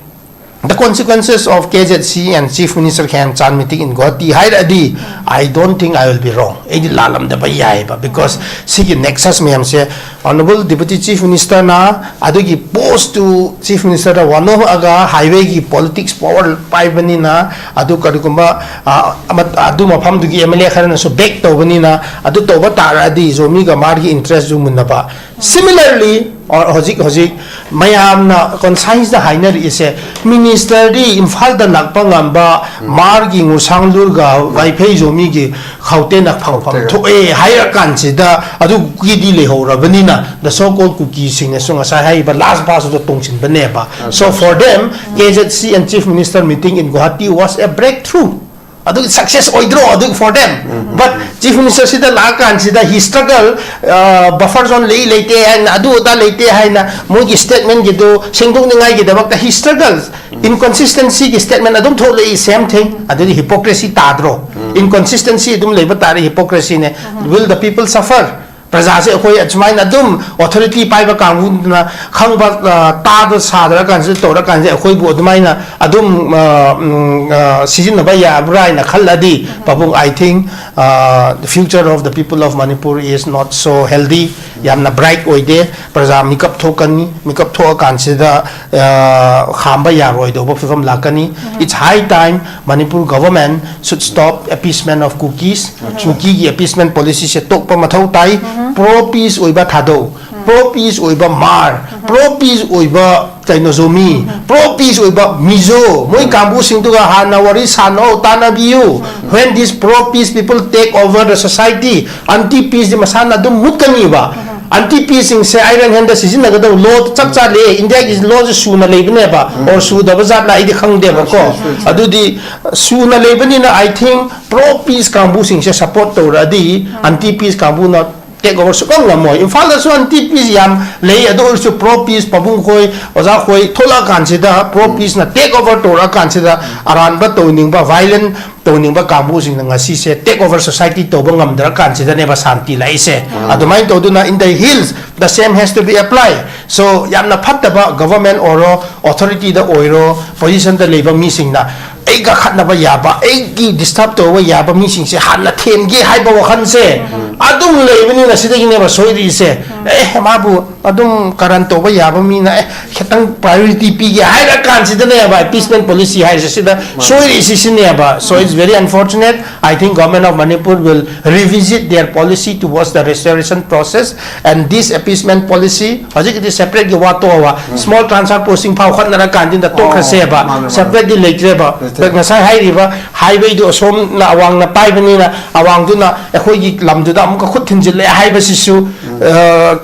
the consequences of KZC and Chief Minister Khemchand meeting in Guwahati ꯍꯥꯏꯔꯛꯑꯗꯤ, I don't think I will be wrong. ꯑꯩꯗꯤ ꯂꯥꯜꯂꯝꯗꯕ ꯌꯥꯏꯑꯕ, because ꯁꯤꯒꯤ nexus ꯃꯌꯥꯝꯁꯦ, Honourable Deputy Chief Minister ꯅ ꯑꯗꯨꯒꯤ post ꯇꯨ Chief Minister ꯗ ꯋꯥꯅꯣꯛꯑꯒ highway ꯒꯤ politics power ꯄꯥꯏꯕꯅꯤꯅ, ꯑꯗꯨ ꯀꯔꯤꯒꯨꯝꯕ, ꯑ, ꯑꯃ, ꯑꯗꯨ ꯃꯐꯝꯗꯨꯒꯤ MLA ꯈꯔꯅꯁꯨ back ꯇꯧꯕꯅꯤꯅ, ꯑꯗꯨ ꯇꯧꯕ ꯇꯥꯔꯗꯤ ꯖꯣꯃꯤꯒ ꯃꯥꯔꯒꯤ interest ꯁꯨ ꯃꯨꯟꯅꯕ꯫ Similarly, or ꯍꯧꯖꯤꯛ, ꯍꯧꯖꯤꯛ ꯃꯌꯥꯝꯅ conscience ꯇ ꯍꯥꯏꯅꯔꯛꯏꯁꯦ, minister ꯗꯤ ꯏꯝꯐꯥꯜꯗ ꯂꯥꯛꯄ ꯉꯝꯕ, ꯃꯥꯔꯒꯤ ꯉꯨꯔꯁꯥꯡꯂꯨꯔꯒ ꯋꯥꯏꯐꯩ ꯖꯣꯃꯤꯒꯤ ꯈꯥꯎꯇꯦꯅ ꯐꯪꯐꯝ ꯈꯥꯎꯇꯦꯅ꯫ ꯊꯣꯛꯑꯦ ꯍꯥꯏꯔ ꯀꯥꯟꯁꯤꯗ, ꯑꯗꯨ ꯀꯨꯀꯤꯗꯤ ꯂꯩꯍꯧꯔꯕꯅꯤꯅ, the so called ꯀꯨꯀꯤꯁꯤꯡꯅꯁꯨ ꯉꯁꯥꯏ ꯍꯥꯏꯔꯤꯕ last pass ꯇ ꯇꯣꯡꯁꯤꯟꯕꯅꯦꯕ꯫ So for them, KZC and Chief Minister meeting in Guwahati was a breakthrough. ꯑꯗꯨ success ꯑꯣꯏꯗ꯭ꯔꯣ? ꯑꯗꯨ for them. But Chief Minister ꯁꯤꯗ ꯂꯥꯛꯑꯀꯥꯟꯁꯤꯗ he struggle, ꯑ, buffer zone ꯂꯩ ꯂꯩꯇꯦ ꯍꯥꯏꯅ, ꯑꯗꯨ ꯑꯗꯥ ꯂꯩꯇꯦ ꯍꯥꯏꯅ ꯃꯣꯏꯒꯤ statement ꯒꯤꯗꯨ ꯁꯦꯡꯗꯣꯛꯅꯤꯡꯉꯥꯏꯒꯤꯗꯃꯛꯇ he struggle. Inconsistency ꯒꯤ statement ꯑꯗꯨꯝ ꯊꯣꯛꯂꯛꯏ, same thing. ꯑꯗꯨꯗꯤ hypocrisy ꯇꯥꯗ꯭ꯔꯣ? Inconsistency ꯑꯗꯨꯝ ꯂꯩꯕ ꯇꯥꯔꯦ, hypocrisy ꯅꯦ꯫ Will the people suffer? ꯄ꯭ꯔꯖꯥꯁꯦ ꯑꯩꯈꯣꯏ ꯑꯁꯨꯃꯥꯏꯅ ꯑꯗꯨꯝ authority ꯄꯥꯏꯕ ꯀꯥꯡꯕꯨꯗꯨꯅ ꯈꯪꯕ, ꯑ, ꯇꯥꯗ ꯁꯥꯗ꯭ꯔꯀꯥꯟꯁꯤꯗ ꯇꯧꯔꯀꯥꯟꯁꯤꯗ ꯑꯩꯈꯣꯏꯕꯨ ꯑꯗꯨꯃꯥꯏꯅ ꯑꯗꯨꯝ, ꯑ, ꯎꯝ, ꯑ, ꯁꯤꯖꯤꯟꯅꯕ ꯌꯥꯕ꯭ꯔꯥ ꯍꯥꯏꯅ ꯈꯜꯂꯗꯤ, ꯄꯥꯕꯨꯡ, I think, ꯑ, the future of the people of Manipur is not so healthy. ꯌꯥꯝꯅ bright ꯑꯣꯏꯗꯦ꯫ ꯄ꯭ꯔꯖꯥ ꯃꯤꯀꯞ ꯊꯣꯛꯀꯅꯤ꯫ ꯃꯤꯀꯞ ꯊꯣꯛꯑꯀꯥꯟꯁꯤꯗ, ꯑ, ꯈꯥꯝꯕ ꯌꯥꯔꯣꯏꯗꯧꯕ ꯐꯤꯕꯝ ꯂꯥꯛꯀꯅꯤ꯫ It's high time Manipur government should stop appeasement of Kukis. ꯀꯨꯀꯤꯒꯤ appeasement policy ꯁꯦ ꯇꯣꯛꯄ ꯃꯊꯧ ꯇꯥꯏ꯫ ꯄ꯭ꯔꯣ ꯄꯤꯁ ꯑꯣꯏꯕ ꯊꯥꯗꯧ, ꯄ꯭ꯔꯣ ꯄꯤꯁ ꯑꯣꯏꯕ ꯃꯥꯔ, ꯄ꯭ꯔꯣ ꯄꯤꯁ ꯑꯣꯏꯕ ꯀꯩꯅꯣ ꯖꯣꯃꯤ, ꯄ꯭ꯔꯣ ꯄꯤꯁ ꯑꯣꯏꯕ ꯃꯤꯖꯣ, ꯃꯣꯏ ꯀꯥꯡꯕꯨꯁꯤꯡꯗꯨꯒ ꯍꯥꯟꯅ ꯋꯥꯔꯤ ꯁꯥꯟꯅꯧ, ꯇꯥꯟꯅꯕꯤꯌꯨ꯫ When these pro peace people take over the society, anti ꯄꯤꯁꯇꯤ ꯃꯁꯥꯅ ꯑꯗꯨꯝ ꯃꯨꯠꯀꯅꯤꯕ꯫ ꯑꯦꯟꯇꯤ ꯄꯤꯁꯁꯤꯡꯁꯦ ꯑꯥꯏꯔꯟ ꯍꯦꯟꯗ ꯁꯤꯖꯤꯟꯅꯒꯗꯧ ꯂꯣ ꯆꯞ ꯆꯥ ꯂꯩ, ꯏꯟꯗꯤꯌꯥꯒꯤ ꯂꯣꯁꯦ ꯁꯨꯅ ꯂꯩꯕꯅꯦꯕ, ꯑꯣꯔ ꯁꯨꯗꯕ ꯖꯥꯠꯂ ꯑꯩꯗꯤ ꯈꯪꯗꯦꯕꯀꯣ꯫ ꯑꯗꯨꯗꯤ ꯁꯨꯅ ꯂꯩꯕꯅꯤꯅ, I think, ꯄ꯭ꯔꯣ ꯄꯤꯁ ꯀꯥꯡꯕꯨꯁꯤꯡꯁꯦ ꯁꯄꯣꯔꯠ ꯇꯧꯔꯛꯑꯗꯤ ꯑꯦꯟꯇꯤ ꯄꯤꯁ ꯀꯥꯡꯕꯨꯅ ꯇꯦꯛ ꯑꯣꯚꯔ ꯁꯨꯛꯉꯝ ꯉꯝꯃꯣꯏ꯫ ꯏꯝꯐꯥꯜꯗꯁꯨ ꯑꯦꯟꯇꯤ ꯄꯤꯁ ꯌꯥꯝ ꯂꯩ, ꯑꯗꯨ ꯑꯣꯏꯔꯁꯨ ꯄ꯭ꯔꯣ ꯄꯤꯁ ꯄꯥꯕꯨꯡ ꯈꯣꯏ, ꯑꯣꯖꯥ ꯈꯣꯏ ꯊꯣꯛꯂꯛꯑꯀꯥꯟꯁꯤꯗ, ꯄ꯭ꯔꯣ ꯄꯤꯁꯅ ꯇꯦꯛ ꯑꯣꯚꯔ ꯇꯧꯔꯛꯑꯀꯥꯟꯁꯤꯗ ꯑꯔꯥꯟꯕ ꯇꯧꯅꯤꯡꯕ, ꯚꯥꯏꯂꯦꯟ ꯇꯧꯅꯤꯡꯕ ꯀꯥꯡꯕꯨꯁꯤꯡꯅ ꯉꯁꯤꯁꯦ ꯇꯦꯛ ꯑꯣꯚꯔ ꯁꯣꯁꯥꯏꯇꯤ ꯇꯧꯕ ꯉꯝꯗ꯭ꯔꯀꯥꯟꯁꯤꯗꯅꯦꯕ ꯁꯥꯟꯇꯤ ꯂꯥꯛꯏꯁꯦ꯫ ꯑꯗꯨꯃꯥꯏꯅ ꯇꯧꯗꯨꯅ in the hills the same has to be apply꯫ So ꯌꯥꯝꯅ ꯐꯠꯇꯕ ꯒꯚꯔꯟꯃꯦꯟ ꯑꯣꯏꯔꯣ, ꯑꯣꯊꯣꯔꯤꯇꯤꯗ ꯑꯣꯏꯔꯣ, ꯄꯣꯖꯤꯁꯟꯗ ꯂꯩꯕ ꯃꯤꯁꯤꯡꯅ ꯑꯩ ꯀꯥꯈꯠꯅꯕ ꯌꯥꯕ, ꯑꯩꯒꯤ ꯗꯤꯁꯇꯔꯕ ꯇꯧꯕ ꯌꯥꯕ ꯃꯤꯁꯤꯡꯁꯦ ꯍꯥꯟꯅ ꯊꯦꯝꯒꯦ ꯍꯥꯏꯕ ꯋꯥꯈꯜꯁꯦ ꯑꯗꯨꯝ ꯂꯩꯕꯅꯤꯅ ꯁꯤꯗꯒꯤꯅꯦꯕ ꯁꯣꯏꯔꯤꯁꯦ꯫ ꯑꯦ, ꯃꯥꯕꯨ ꯑꯗꯨꯝ ꯀꯔꯟ ꯇꯧꯕ ꯌꯥꯕ ꯃꯤꯅ, ꯑꯦ, ꯈꯤꯇꯪ ꯄ꯭ꯔꯥꯏꯌꯣꯔꯤꯇꯤ ꯄꯤꯒꯦ ꯍꯥꯏꯔ ꯀꯥꯟꯁꯤꯗꯅꯦꯕ ꯑꯦꯄꯤꯁꯃꯦꯟ ꯄꯣꯂꯤꯁꯤ ꯍꯥꯏꯔꯤꯁꯦ ꯁꯤꯗ ꯁꯣꯏꯔꯤꯁꯤ ꯁꯤꯅꯦꯕ꯫ So it's very unfortunate. I think Government of Manipur will revisit their policy towards the restoration process and this appeasement policy, ꯍꯧꯖꯤꯛꯀꯤꯗꯤ ꯁꯦꯄꯔꯦꯠꯀꯤ ꯋꯥ ꯇꯣꯛꯑꯕ, ꯁ꯭ꯃꯣꯜ ꯇ꯭ꯔꯥꯟꯁꯐꯔ ꯄꯣꯁꯇꯤꯡ ꯐꯥꯎ ꯍꯣꯠꯅꯔꯀꯥꯟꯁꯤꯗ ꯇꯣꯛꯈ꯭ꯔꯁꯦꯕ꯫ ꯃꯥꯅꯦ, ꯃꯥꯅꯦ꯫ ꯁꯦꯄꯔꯦꯠꯇꯤ ꯂꯩꯇ꯭ꯔꯦꯕ꯫ ꯂꯩꯇ꯭ꯔꯦ꯫ ꯉꯁꯥꯏ ꯍꯥꯏꯔꯤꯕ ꯍꯥꯏꯋꯦꯗꯨ ꯑꯁꯣꯝꯅ ꯑꯋꯥꯡꯅ ꯄꯥꯏꯕꯅꯤꯅ ꯑꯋꯥꯡꯗꯨꯅ ꯑꯩꯈꯣꯏꯒꯤ ꯂꯝꯗꯨꯗ ꯑꯃꯨꯛꯀ ꯈꯨꯠ ꯊꯤꯟꯖꯤꯜꯂꯦ ꯍꯥꯏꯕꯁꯤꯁꯨ,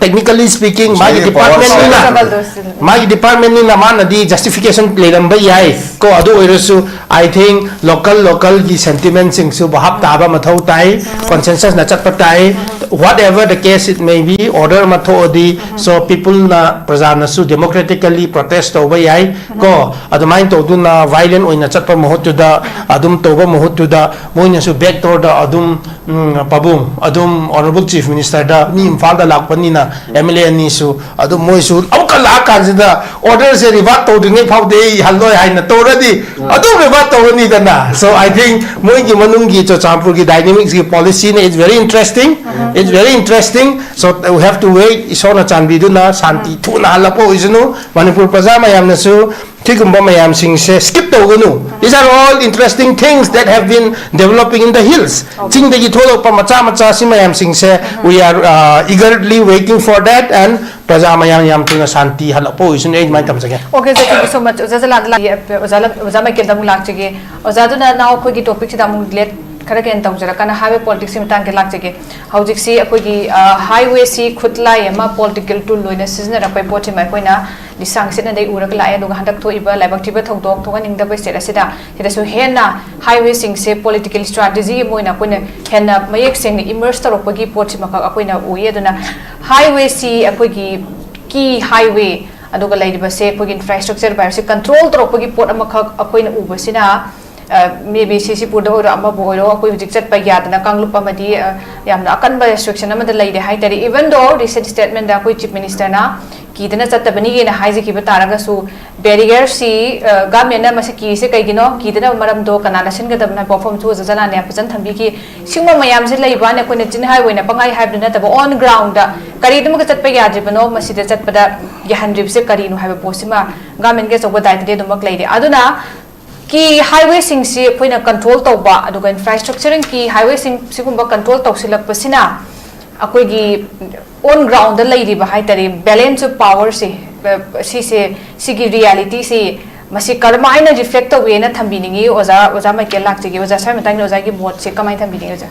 technically speaking, ꯃꯥꯒꯤ ꯉꯁꯥꯏꯒꯤ ꯄꯋꯥꯔ ꯗꯤꯄꯥꯔꯠꯃꯦꯟꯅꯤꯅ, ꯁꯦꯜ ꯃꯥꯒꯤ ꯗꯤꯄꯥꯔꯠꯃꯦꯟꯅꯤꯅ ꯃꯥꯅꯗꯤ ꯖꯁꯇꯤꯐꯤꯀꯦꯁꯟ ꯂꯩꯔꯝꯕ ꯌꯥꯏ ꯀꯣ꯫ ꯑꯗꯨ ꯑꯣꯏꯔꯁꯨ, I think, local ꯂꯣꯀꯦꯜꯒꯤ ꯁꯦꯟꯇꯤꯃꯦꯟꯁꯤꯡꯁꯨ ꯚꯥꯞ ꯇꯥꯕ ꯃꯊꯧ ꯇꯥꯏ꯫ ꯀꯟꯁꯦꯟꯁꯁꯅ ꯆꯠꯄ ꯇꯥꯏ꯫ Whatever the case it may be, order ꯑꯃ ꯊꯣꯛꯑꯗꯤ, so peopleꯅ, ꯄ꯭ꯔꯖꯥꯅꯁꯨ democratically protest ꯇꯧꯕ ꯌꯥꯏ ꯀꯣ꯫ ꯑꯗꯨꯃꯥꯏꯅ ꯇꯧꯗꯨꯅ violent ꯑꯣꯏꯅ ꯆꯠꯄ ꯃꯍꯨꯠꯇꯨꯗ, ꯑꯗꯨꯝ ꯇꯧꯕ ꯃꯍꯨꯠꯇꯨꯗ, ꯃꯣꯏꯅꯁꯨ back doorꯗ ꯑꯗꯨꯝ, ꯎꯝ, ꯄꯥꯕꯨꯡ, ꯑꯗꯨꯝ Honourable Chief Ministerꯗ ꯃꯤ ꯏꯝꯐꯥꯜꯗ ꯂꯥꯛꯄꯅꯤꯅ, ꯑꯦꯝ ꯑꯦꯜ ꯑꯦ ꯑꯅꯤꯁꯨ ꯑꯗꯨꯝ ꯃꯣꯏꯁꯨ ꯑꯃꯨꯛꯀ ꯂꯥꯛꯑꯀꯥꯟꯁꯤꯗ orderꯁꯦ revoke ꯇꯧꯗ꯭ꯔꯤꯉꯩ ꯐꯥꯎꯗꯤ ꯑꯩ ꯍꯜꯂꯣꯏ ꯍꯥꯏꯅ ꯇꯧꯔꯗꯤ ꯑꯗꯨꯝ revoke ꯇꯧꯔꯅꯤꯗꯅ꯫ So I think ꯃꯣꯏꯒꯤ ꯃꯅꯨꯡꯒꯤ ꯆꯨꯔꯆꯥꯟꯄꯨꯔꯒꯤ dynamicsꯀꯤ policyꯅ, it's very interesting, it's very interesting. So we have to wait. ꯏꯁꯣꯔꯅ ꯆꯥꯟꯕꯤꯗꯨꯅ ꯁꯥꯟꯇꯤ ꯊꯨꯅ ꯍꯜꯂꯛꯄ ꯑꯣꯏꯁꯅꯨ꯫ ꯃꯅꯤꯄꯨꯔ ꯄ꯭ꯔꯖꯥ ꯃꯌꯥꯝꯅꯁꯨ ꯁꯤꯒꯨꯝꯕ ꯃꯌꯥꯝꯁꯤꯡꯁꯦ skip ꯇꯧꯒꯅꯨ. These are all interesting things that have been developing in the hills. ꯆꯤꯡꯗꯒꯤ ꯊꯣꯛꯂꯛꯄ ꯃꯆꯥ ꯃꯆꯥ ꯁꯤ ꯃꯌꯥꯝꯁꯤꯡꯁꯦ, we are uh, eagerly waiting for that, and ꯄ꯭ꯔꯖꯥ ꯃꯌꯥꯝ ꯌꯥꯝ ꯊꯨꯅ ꯁꯥꯟꯇꯤ ꯍꯜꯂꯛꯄ ꯑꯣꯏꯁꯅꯨ, ꯑꯩ ꯑꯗꯨꯃꯥꯏꯅ ꯊꯝꯖꯒꯦ꯫ Okay sir, thank you so much. ꯑꯣꯖꯥ ꯖꯂꯥꯟꯗ ꯂꯥꯛꯑꯦ, ꯑꯣꯖꯥ ꯂꯝ- ꯑꯣꯖꯥ ꯃꯥꯏꯀꯦꯜꯗ ꯑꯃꯨꯛ ꯂꯥꯛꯆꯒꯦ꯫ ꯑꯣꯖꯥꯗꯨꯅ ꯅꯅꯥꯎ ꯑꯩꯈꯣꯏꯒꯤ topicꯁꯤꯗ ꯑꯃꯨꯛ relate ꯈꯔ ꯍꯦꯟꯅ ꯇꯧꯖꯔꯛꯀꯅ highway politicsꯀꯤ ꯃꯇꯥꯡꯗ ꯂꯥꯛꯆꯒꯦ꯫ ꯍꯧꯖꯤꯛꯁꯤ ꯑꯩꯈꯣꯏꯒꯤ highwayꯁꯤ ꯈꯨꯠꯂꯥꯏ ꯑꯃ, political tool ꯑꯣꯏꯅ ꯁꯤꯖꯤꯟꯅꯔꯛꯄꯒꯤ ꯄꯣꯠꯁꯤꯃ ꯑꯩꯈꯣꯏꯅ ꯂꯤꯁꯥꯡ ꯁꯤꯠꯅꯗꯩ ꯎꯔꯒ ꯂꯥꯛꯑꯦ꯫ ꯑꯗꯨꯒ ꯍꯟꯗꯛ ꯊꯣꯛꯏꯕ ꯂꯥꯏꯕꯛ ꯊꯤꯕ ꯊꯧꯗꯣꯛ, ꯊꯣꯛꯍꯟꯅꯤꯡꯗꯕ state ꯑꯁꯤꯗ, ꯁꯤꯗꯁꯨ ꯍꯦꯟꯅ highwayꯁꯤꯡꯁꯦ political strategy ꯑꯃ ꯑꯣꯏꯅ ꯑꯩꯈꯣꯏꯅ ꯍꯦꯟꯅ ꯃꯌꯦꯛ ꯁꯦꯡꯅ emerge ꯇꯧꯔꯛꯄꯒꯤ ꯄꯣꯠꯁꯤꯃꯈꯛ ꯑꯩꯈꯣꯏꯅ ꯎꯏ꯫ ꯑꯗꯨꯅ highwayꯁꯤ ꯑꯩꯈꯣꯏꯒꯤ key highway, ꯑꯗꯨꯒ ꯂꯩꯔꯤꯕꯁꯦ ꯑꯩꯈꯣꯏꯒꯤ infrastructure ꯚꯥꯏꯔꯁꯁꯦ control ꯇꯧꯔꯛꯄꯒꯤ ꯄꯣꯠ ꯑꯃꯈꯛ ꯑꯩꯈꯣꯏꯅ ꯎꯕꯁꯤꯅ, maybe ꯁꯤꯁꯤꯄꯨꯔꯗ ꯑꯣꯏꯔꯣ, ꯑꯃꯕꯨ ꯑꯣꯏꯔꯣ, ꯑꯩꯈꯣꯏ ꯍꯧꯖꯤꯛ ꯆꯠꯄ ꯌꯥꯗꯅ ꯀꯥꯡꯂꯨꯞ ꯑꯃꯗꯤ ꯌꯥꯝꯅ ꯑꯀꯟꯕ restriction ꯑꯃꯗ ꯂꯩꯔꯦ ꯍꯥꯏꯇꯥꯔꯦ꯫ Even though recent statementꯗ ꯑꯩꯈꯣꯏ chief ministerꯅ ꯀꯤꯗꯅ ꯆꯠꯇꯕꯅꯤꯅ ꯍꯥꯏꯖꯈꯤꯕ ꯇꯥꯔꯒꯁꯨ, barrierꯁꯤ governmentꯅ ꯃꯁꯤ ꯀꯤꯔꯤꯁꯦ ꯀꯩꯒꯤꯅꯣ, ꯀꯤꯗꯅꯕ ꯃꯔꯝꯗꯣ ꯀꯅꯥꯅ ꯁꯤꯟꯒꯗꯕꯅꯣ ꯍꯥꯏꯕ ꯋꯥꯐꯝꯁꯨ ꯑꯣꯖꯥ ꯖꯂꯥꯟꯅ ꯌꯥꯝ ꯐꯖꯅ ꯊꯝꯕꯤꯈꯤ꯫ ꯁꯤꯒꯨꯝꯕ ꯃꯌꯥꯝꯁꯦ ꯂꯩꯕꯅ ꯑꯩꯈꯣꯏꯅ ꯆꯤꯟꯍꯥꯏ ꯑꯣꯏꯅ ꯄꯪꯍꯥꯏ ꯍꯥꯏꯕꯗꯨ ꯅꯠꯇꯕ, on groundꯗ ꯀꯔꯤꯗꯃꯛꯇ ꯆꯠꯄ ꯌꯥꯗ꯭ꯔꯤꯕꯅꯣ, ꯃꯁꯤꯗ ꯆꯠꯄꯗ ꯌꯥꯍꯟꯗ꯭ꯔꯤꯕꯁꯦ ꯀꯔꯤꯅꯣ ꯍꯥꯏꯕ ꯄꯣꯠꯁꯤꯃ governmentꯒꯤ ꯑꯆꯧꯕ ꯗꯥꯏꯇꯗꯤ ꯑꯗꯨꯃꯛ ꯂꯩꯔꯦ꯫ ꯑꯗꯨꯅ key highwayꯁꯤꯡꯁꯤ ꯑꯩꯈꯣꯏꯅ control ꯇꯧꯕ, ꯑꯗꯨꯒ infrastructureꯀꯤ highwayꯁꯤꯡ ꯁꯤꯒꯨꯝꯕ control ꯇꯧꯁꯤꯜꯂꯛꯄꯁꯤꯅ ꯑꯩꯈꯣꯏꯒꯤ on groundꯗ ꯂꯩꯔꯤꯕ ꯍꯥꯏꯇꯥꯔꯦ balance of powerꯁꯦ, ꯁꯤꯁꯦ, ꯁꯤꯒꯤ realityꯁꯤ ꯃꯁꯤ ꯀꯔꯝꯍꯥꯏꯅ reflect ꯇꯧꯏꯅ ꯊꯝꯕꯤꯅꯤꯡꯉꯤ? ꯑꯣꯖꯥ, ꯑꯣꯖꯥ ꯃꯥꯏꯀꯦꯜ ꯂꯥꯛꯆꯒꯦ꯫ ꯑꯣꯖꯥ, ꯁ꯭ꯋꯥꯏ ꯃꯇꯥꯡꯗ ꯑꯣꯖꯥꯒꯤ ꯃꯣꯠꯁꯦ ꯀꯃꯥꯏꯅ ꯊꯝꯕꯤꯅꯤꯡꯉꯤ ꯑꯣꯖꯥ?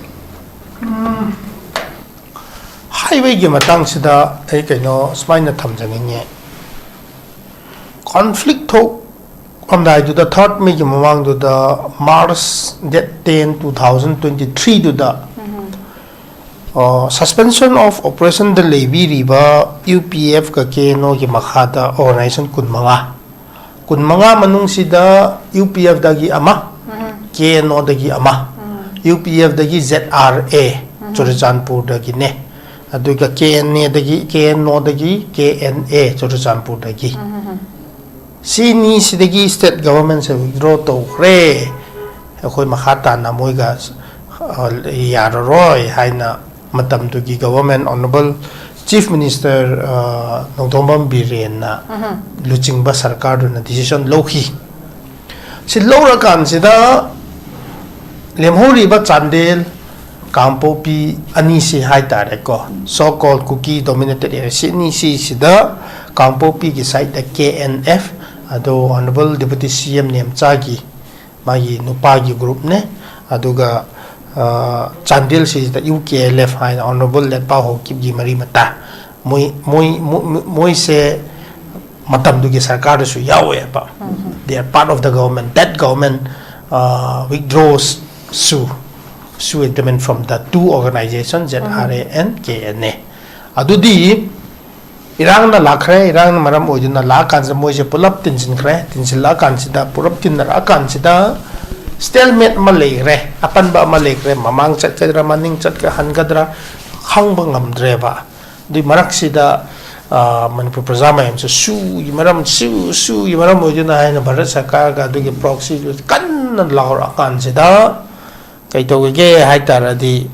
Highwayꯒꯤ ꯃꯇꯥꯡꯁꯤꯗ ꯑꯩ ꯀꯩꯅꯣ ꯁꯨꯃꯥꯏꯅ ꯊꯝꯖꯅꯤꯡꯉꯦ꯫ Conflict ꯊꯣꯛꯂꯝꯗꯥꯏꯗꯨꯗ, third Mayꯒꯤ ꯃꯃꯥꯡꯗꯨꯗ, March date ten, two thousand twenty threeꯗꯨꯗ suspension of operationꯗ ꯂꯩꯕꯤꯔꯤꯕ UPFꯀ KNOꯒꯤ ꯃꯈꯥꯗ organization ꯀꯨꯟꯃꯉꯥ, ꯀꯨꯟꯃꯉꯥ ꯃꯅꯨꯡꯁꯤꯗ UPFꯗꯒꯤ ꯑꯃ, KNOꯗꯒꯤ ꯑꯃ, UPFꯗꯒꯤ ZRA ꯆꯨꯔꯆꯥꯟꯄꯨꯔꯗꯒꯤꯅꯦ, ꯑꯗꯨꯒ KNAꯗꯒꯤ, KNOꯗꯒꯤ KNA ꯆꯨꯔꯆꯥꯟꯄꯨꯔꯗꯒꯤ꯫ ꯁꯤꯅꯤꯁꯤꯗꯒꯤ state governmentꯁꯦ withdraw ꯇꯧꯈ꯭ꯔꯦ꯫ ꯑꯩꯈꯣꯏ ꯃꯈꯥ ꯇꯥꯅ ꯃꯣꯏꯒ ꯌꯥꯔꯔꯣꯏ ꯍꯥꯏꯅ ꯃꯇꯝꯗꯨꯒꯤ government, honourable Chief Minister, ꯑ, ꯅꯣꯡꯊꯣꯝꯕꯝ ꯕꯤꯔꯦꯟꯅ ꯂꯨꯆꯤꯡꯕ ꯁꯔꯀꯥꯔꯗꯨꯅ decision ꯂꯧꯈꯤ꯫ ꯁꯤ ꯂꯧꯔꯀꯥꯟꯁꯤꯗ ꯂꯦꯝꯍꯧꯔꯤꯕ ꯆꯥꯟꯗꯦꯜ, ꯀꯥꯡꯄꯣꯛꯄꯤ ꯑꯅꯤꯁꯤ ꯍꯥꯏꯇꯥꯔꯦꯀꯣ, so called Kuki dominated area ꯁꯤ ꯑꯅꯤꯁꯤꯁꯤꯗ ꯀꯥꯡꯄꯣꯛꯄꯤꯒꯤ side ꯇ K N F, ꯑꯗꯣ Honourable Deputy C M ꯅꯦꯝꯆꯥꯒꯤ ꯃꯥꯒꯤ ꯅꯨꯄꯥꯒꯤ group ꯅꯦ, ꯑꯗꯨꯒ, ꯑ, ꯆꯥꯟꯗꯦꯜꯁꯤꯗ U K L F ꯍꯥꯏꯅ Honourable ꯂꯦꯠꯄꯥꯎ ꯍꯥꯎꯀꯤꯞꯀꯤ ꯃꯔꯤ ꯃꯇꯥ꯫ ꯃꯣꯏ, ꯃꯣꯏ, ꯃꯣꯏ, ꯃꯣꯏꯁꯦ ꯃꯇꯝꯗꯨꯒꯤ ꯁꯔꯀꯥꯔꯗꯁꯨ ꯌꯥꯎꯋꯦꯕ꯫ They are part of the government. That government, uh, withdraws SoO, SoO agreement from the two organizations, Z R A and K N A. ꯑꯗꯨꯗꯤ ꯏꯔꯥꯡꯅ ꯂꯥꯛꯈ꯭ꯔꯦ, ꯏꯔꯥꯡꯅ ꯃꯔꯝ ꯑꯣꯏꯗꯨꯅ ꯂꯥꯛꯑꯀꯥꯟꯁꯤꯗ ꯃꯣꯏꯁꯦ ꯄꯨꯂꯞ ꯇꯤꯟꯁꯤꯟꯈ꯭ꯔꯦ꯫ ꯇꯤꯟꯁꯤꯜꯂꯛꯑꯀꯥꯟꯁꯤꯗ, ꯄꯨꯂꯞ ꯇꯤꯟꯅꯔꯛꯑꯀꯥꯟꯁꯤꯗ stalemate ꯑꯃ ꯂꯩꯈ꯭ꯔꯦ, ꯑꯄꯟꯕ ꯑꯃ ꯂꯩꯈ꯭ꯔꯦ꯫ ꯃꯃꯥꯡ ꯆꯠꯀꯗ꯭ꯔꯥ, ꯃꯅꯤꯡ ꯆꯠꯀ-, ꯍꯟꯒꯗ꯭ꯔꯥ ꯈꯪꯕ ꯉꯝꯗ꯭ꯔꯦꯕ꯫ ꯑꯗꯨꯏ ꯃꯔꯛꯁꯤꯗ, ꯑ, ꯃꯅꯤꯄꯨꯔ ꯄ꯭ꯔꯖꯥ ꯃꯌꯥꯝꯁꯨ SoO ꯒꯤ ꯃꯔꯝ, SoO, SoO ꯒꯤ ꯃꯔꯝ ꯑꯣꯏꯗꯨꯅ ꯍꯥꯏꯅ ꯚꯥꯔꯠ ꯁꯔꯀꯥꯔꯒ ꯑꯗꯨꯒꯤ proxy ꯗꯨ ꯀꯟꯅ ꯂꯥꯎꯔꯛꯑꯀꯥꯟꯁꯤꯗ ꯀꯩ ꯇꯧꯒꯦ ꯍꯥꯏ ꯇꯥꯔꯗꯤ,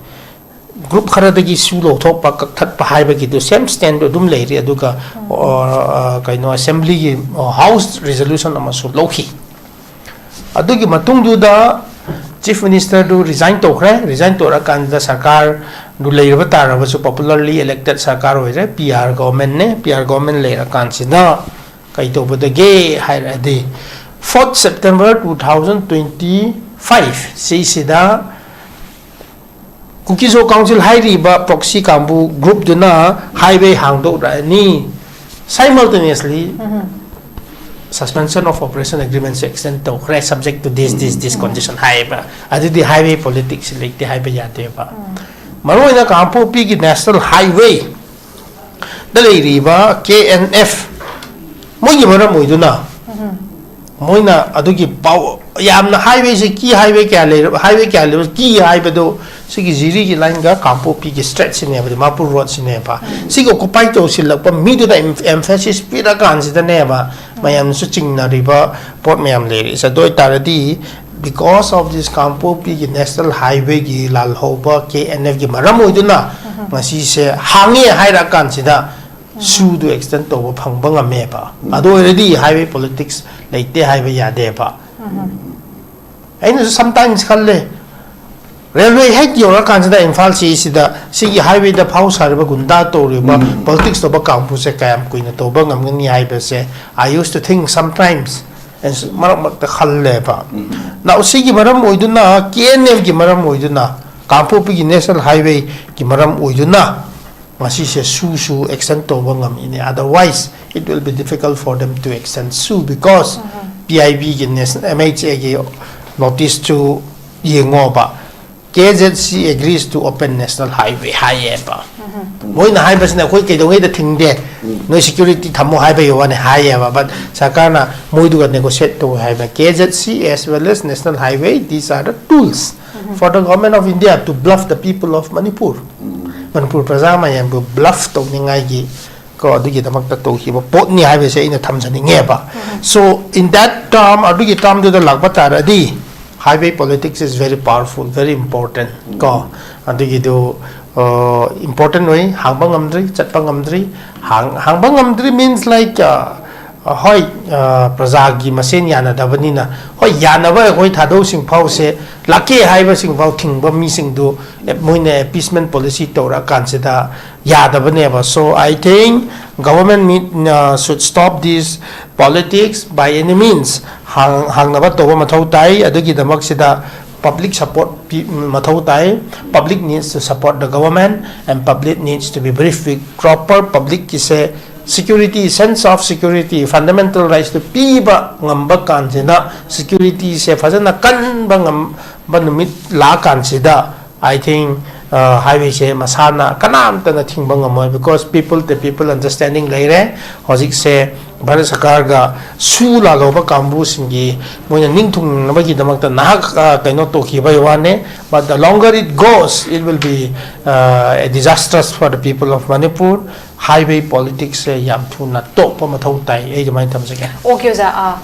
group ꯈꯔꯗꯒꯤ SoO ꯂꯧꯊꯣꯛꯄ, ꯀꯛꯊꯠꯄ ꯍꯥꯏꯕꯒꯤꯗꯨ same stand ꯗꯨ ꯑꯗꯨꯝ ꯂꯩꯔꯤ꯫ ꯑꯗꯨꯒ, ꯑ, ꯑ, ꯀꯩꯅꯣ, assembly ꯒꯤ, ꯑ, House resolution ꯑꯃꯁꯨ ꯂꯧꯈꯤ꯫ ꯑꯗꯨꯒꯤ ꯃꯇꯨꯡꯗꯨꯗ Chief Minister ꯗꯨ resign ꯇꯧꯈ꯭ꯔꯦ꯫ Resign ꯇꯧꯔꯀꯥꯟꯗ ꯁꯔꯀꯥꯔꯗꯨ ꯂꯩꯔꯕ ꯇꯥꯔꯕꯁꯨ popularly elected ꯁꯔꯀꯥꯔ ꯑꯣꯏꯔꯦ, P R government ꯅꯦ꯫ P R government ꯂꯩꯔꯀꯥꯟꯁꯤꯗ ꯀꯩ ꯇꯧꯕꯗꯒꯦ ꯍꯥꯏꯔꯗꯤ, fourth September two thousand twenty five ꯁꯤꯁꯤꯗ Kuki-Zo Council ꯍꯥꯏꯔꯤꯕ proxy ꯀꯥꯡꯕꯨ group ꯗꯨꯅ highway ꯍꯥꯡꯗꯣꯛꯂꯛꯑꯅꯤ꯫ Simultaneously, suspension of operation agreement say extend ꯇꯧꯈ꯭ꯔꯦ, subject to this, this, this condition ꯍꯥꯏꯌꯦꯕ꯫ ꯑꯗꯨꯗꯤ highway politics ꯂꯩꯇꯦ ꯍꯥꯏꯕ ꯌꯥꯗꯦꯕ꯫ ꯃꯔꯨꯑꯣꯏꯅ ꯀꯥꯡꯄꯣꯛꯄꯤꯒꯤ national highway ꯗ ꯂꯩꯔꯤꯕ K N F ꯃꯣꯏꯒꯤ ꯃꯔꯝ ꯑꯣꯏꯗꯨꯅ ꯃꯣꯏꯅ ꯑꯗꯨꯒꯤ ꯄꯥꯎ, ꯌꯥꯝꯅ highway ꯁꯦ, key highway ꯀꯌꯥ ꯂꯩꯔ-, highway ꯀꯌꯥ ꯂꯩꯕ, key ꯍꯥꯏꯕꯗꯨ ꯁꯤꯒꯤ ꯖꯤꯔꯤꯒꯤ line ꯒ ꯀꯥꯡꯄꯣꯛꯄꯤꯒꯤ stretch ꯁꯤꯅꯦꯕ, ꯗꯤꯃꯥꯄꯨꯔ road ꯁꯤꯅꯦꯕ꯫ ꯁꯤꯒꯤ occupy ꯇꯧꯁꯤꯜꯂꯛꯄ ꯃꯤꯗꯨꯗ em-, emphasis ꯄꯤꯔꯀꯥꯟꯁꯤꯗꯅꯦꯕ ꯃꯌꯥꯝꯅꯁꯨ ꯆꯤꯡꯅꯔꯤꯕ ꯄꯣꯠ ꯃꯌꯥꯝ ꯂꯩꯔꯤꯁꯦ꯫ ꯑꯗꯨ ꯑꯣꯏꯇꯥꯔꯗꯤ, because of this ꯀꯥꯡꯄꯣꯛꯄꯤꯒꯤ national highway ꯒꯤ ꯂꯥꯜꯍꯧꯕ K N F ꯒꯤ ꯃꯔꯝ ꯑꯣꯏꯗꯨꯅ ꯉꯁꯤꯁꯦ ꯍꯥꯡꯉꯦ ꯍꯥꯏꯔꯛꯑꯀꯥꯟꯁꯤꯗ ꯁꯨꯗꯨ extend ꯇꯧꯕ ꯐꯪꯕ ꯉꯝꯃꯦꯕ꯫ ꯑꯗꯨ ꯑꯣꯏꯔꯗꯤ highway politics ꯂꯩꯇꯦ ꯍꯥꯏꯕ ꯌꯥꯗꯦꯕ꯫ ꯑꯩꯅꯁꯨ sometimes ꯈꯜꯂꯦ, ꯔꯦꯜꯋꯦ ꯍꯦꯛ ꯌꯧꯔꯀꯥꯟꯁꯤꯗ ꯏꯝꯐꯥꯜ ꯁꯤꯁꯤꯗ ꯁꯤꯒꯤ highwayꯗ ꯐꯥꯎ ꯁꯥꯔꯤꯕ ꯒꯨꯟꯗꯥ ꯇꯧꯔꯤꯕ politics ꯇꯧꯕ ꯀꯥꯡꯕꯨꯁꯦ ꯀꯌꯥꯝ ꯀꯨꯏꯅ ꯇꯧꯕ ꯉꯝꯒꯅꯤ ꯍꯥꯏꯕꯁꯦ I used to think sometimes, ꯃꯔꯛ ꯃꯔꯛꯇ ꯈꯜꯂꯦꯕ꯫ Now ꯁꯤꯒꯤ ꯃꯔꯝ ꯑꯣꯏꯗꯨꯅ, ꯀꯦ ꯑꯦꯟ ꯑꯦꯜꯒꯤ ꯃꯔꯝ ꯑꯣꯏꯗꯨꯅ, ꯀꯥꯡꯄꯣꯛꯄꯤꯒꯤ national highwayꯒꯤ ꯃꯔꯝ ꯑꯣꯏꯗꯨꯅ ꯉꯁꯤꯁꯦ ꯁꯨꯁꯨ extend ꯇꯧꯕ ꯉꯝꯃꯤꯅꯦ꯫ Otherwise it will be difficult for them to extend ꯁꯨ, because P I ꯕꯤꯒꯤ, national M H Aꯒꯤ noticeꯇꯨ ꯌꯦꯡꯉꯣꯕ꯫ K Z C agrees to open national highway ꯍꯥꯏꯌꯦꯕ꯫ ꯃꯣꯏꯅ ꯍꯥꯏꯕꯁꯤꯅ ꯑꯩꯈꯣꯏ ꯀꯩꯗꯧꯉꯩꯗ ꯊꯤꯡꯗꯦ, ꯅꯣꯏ security ꯊꯝꯃꯣ ꯍꯥꯏꯕꯒꯤ ꯋꯥꯅꯤ ꯍꯥꯏꯌꯦꯕ꯫ But ꯁꯔꯀꯥꯔꯅ ꯃꯣꯏꯗꯨꯒ negotiate ꯇꯧꯋꯦ ꯍꯥꯏꯕ꯫ K Z C as well as national highway, these are the tools for the government of India to bluff the people of Manipur. Manipur ꯄ꯭ꯔꯖꯥ ꯃꯌꯥꯝꯕꯨ bluff ꯇꯧꯅꯤꯡꯉꯥꯏꯒꯤ ꯀꯣ, ꯑꯗꯨꯒꯤꯗꯃꯛꯇ ꯇꯧꯈꯤꯕ ꯄꯣꯠꯅꯤ ꯍꯥꯏꯕꯁꯦ ꯑꯩꯅ ꯊꯝꯖꯅꯤꯡꯉꯦꯕ꯫ So in that term, ꯑꯗꯨꯒꯤ termꯗꯨꯗ ꯂꯥꯛꯄ ꯇꯥꯔꯗꯤ highway politics is very powerful, very important ꯀꯣ꯫ ꯑꯗꯨꯒꯤꯗꯨ important ꯑꯣꯏ꯫ ꯍꯥꯡꯕ ꯉꯝꯗ꯭ꯔꯤ, ꯆꯠꯄ ꯉꯝꯗ꯭ꯔꯤ꯫ ꯍꯥꯡ-, ꯍꯥꯡꯕ ꯉꯝꯗ꯭ꯔꯤ means like, ꯍꯣꯏ, ꯄ꯭ꯔꯖꯥꯒꯤ ꯃꯁꯦꯟ ꯌꯥꯅꯗꯕꯅꯤꯅ, ꯍꯣꯏ, ꯌꯥꯅꯕ ꯑꯩꯈꯣꯏ ꯊꯥꯗꯧꯁꯤꯡ ꯐꯥꯎꯁꯦ, ꯂꯥꯛꯀꯦ ꯍꯥꯏꯕꯁꯤꯡ ꯐꯥꯎ ꯊꯤꯡꯕ ꯃꯤꯁꯤꯡꯗꯨ ꯃꯣꯏꯅ appeasement policy ꯇꯧꯔꯛꯑꯀꯥꯟꯁꯤꯗ ꯌꯥꯗꯕꯅꯦꯕ꯫ So I think government need, uh, should stop this politics by any means. ꯍꯥꯡ-, ꯍꯥꯡꯅꯕ ꯇꯧꯕ ꯃꯊꯧ ꯇꯥꯏ꯫ ꯑꯗꯨꯒꯤꯗꯃꯛꯁꯤꯗ public support ꯄꯤ-, ꯃꯊꯧ ꯇꯥꯏ꯫ Public needs to support the government and public needs to be briefed with proper publicꯀꯤꯁꯦ security, sense of security, fundamental rightsꯇꯨ ꯄꯤꯕ ꯉꯝꯕ ꯀꯥꯟꯁꯤꯅ, securityꯁꯦ ꯐꯖꯅ ꯀꯟꯕ ꯉꯝꯕ ꯅꯨꯃꯤꯠ ꯂꯥꯛꯑꯀꯥꯟꯁꯤꯗ, I think, highwayꯁꯦ ꯃꯁꯥꯅ ꯀꯅꯥꯝꯇꯅ ꯊꯤꯡꯕ ꯉꯝꯃꯣꯏ, because people to people understanding ꯂꯩꯔꯦ꯫ ꯍꯧꯖꯤꯛꯁꯦ ꯚꯥꯔꯠ ꯁꯔꯀꯥꯔꯒ ꯁꯨ ꯂꯥꯜꯍꯧꯕ ꯀꯥꯡꯕꯨꯁꯤꯡꯒꯤ ꯃꯣꯏꯅ ꯅꯤꯡꯊꯨꯡꯅꯕꯒꯤꯗꯃꯛꯇ ꯅꯍꯥꯛ, ꯑ, ꯀꯩꯅꯣ ꯇꯧꯈꯤꯕꯒꯤ ꯋꯥꯅꯦ, but the longer it goes, it will be, uh, a disastrous for the people of Manipur. Highway politicsꯁꯦ ꯌꯥꯝ ꯊꯨꯅ ꯇꯣꯛꯄ ꯃꯊꯧ ꯇꯥꯏ, ꯑꯩ ꯑꯗꯨꯃꯥꯏꯅ ꯊꯝꯖꯒꯦ꯫ Okay, ꯑꯣꯖꯥ, ꯑ,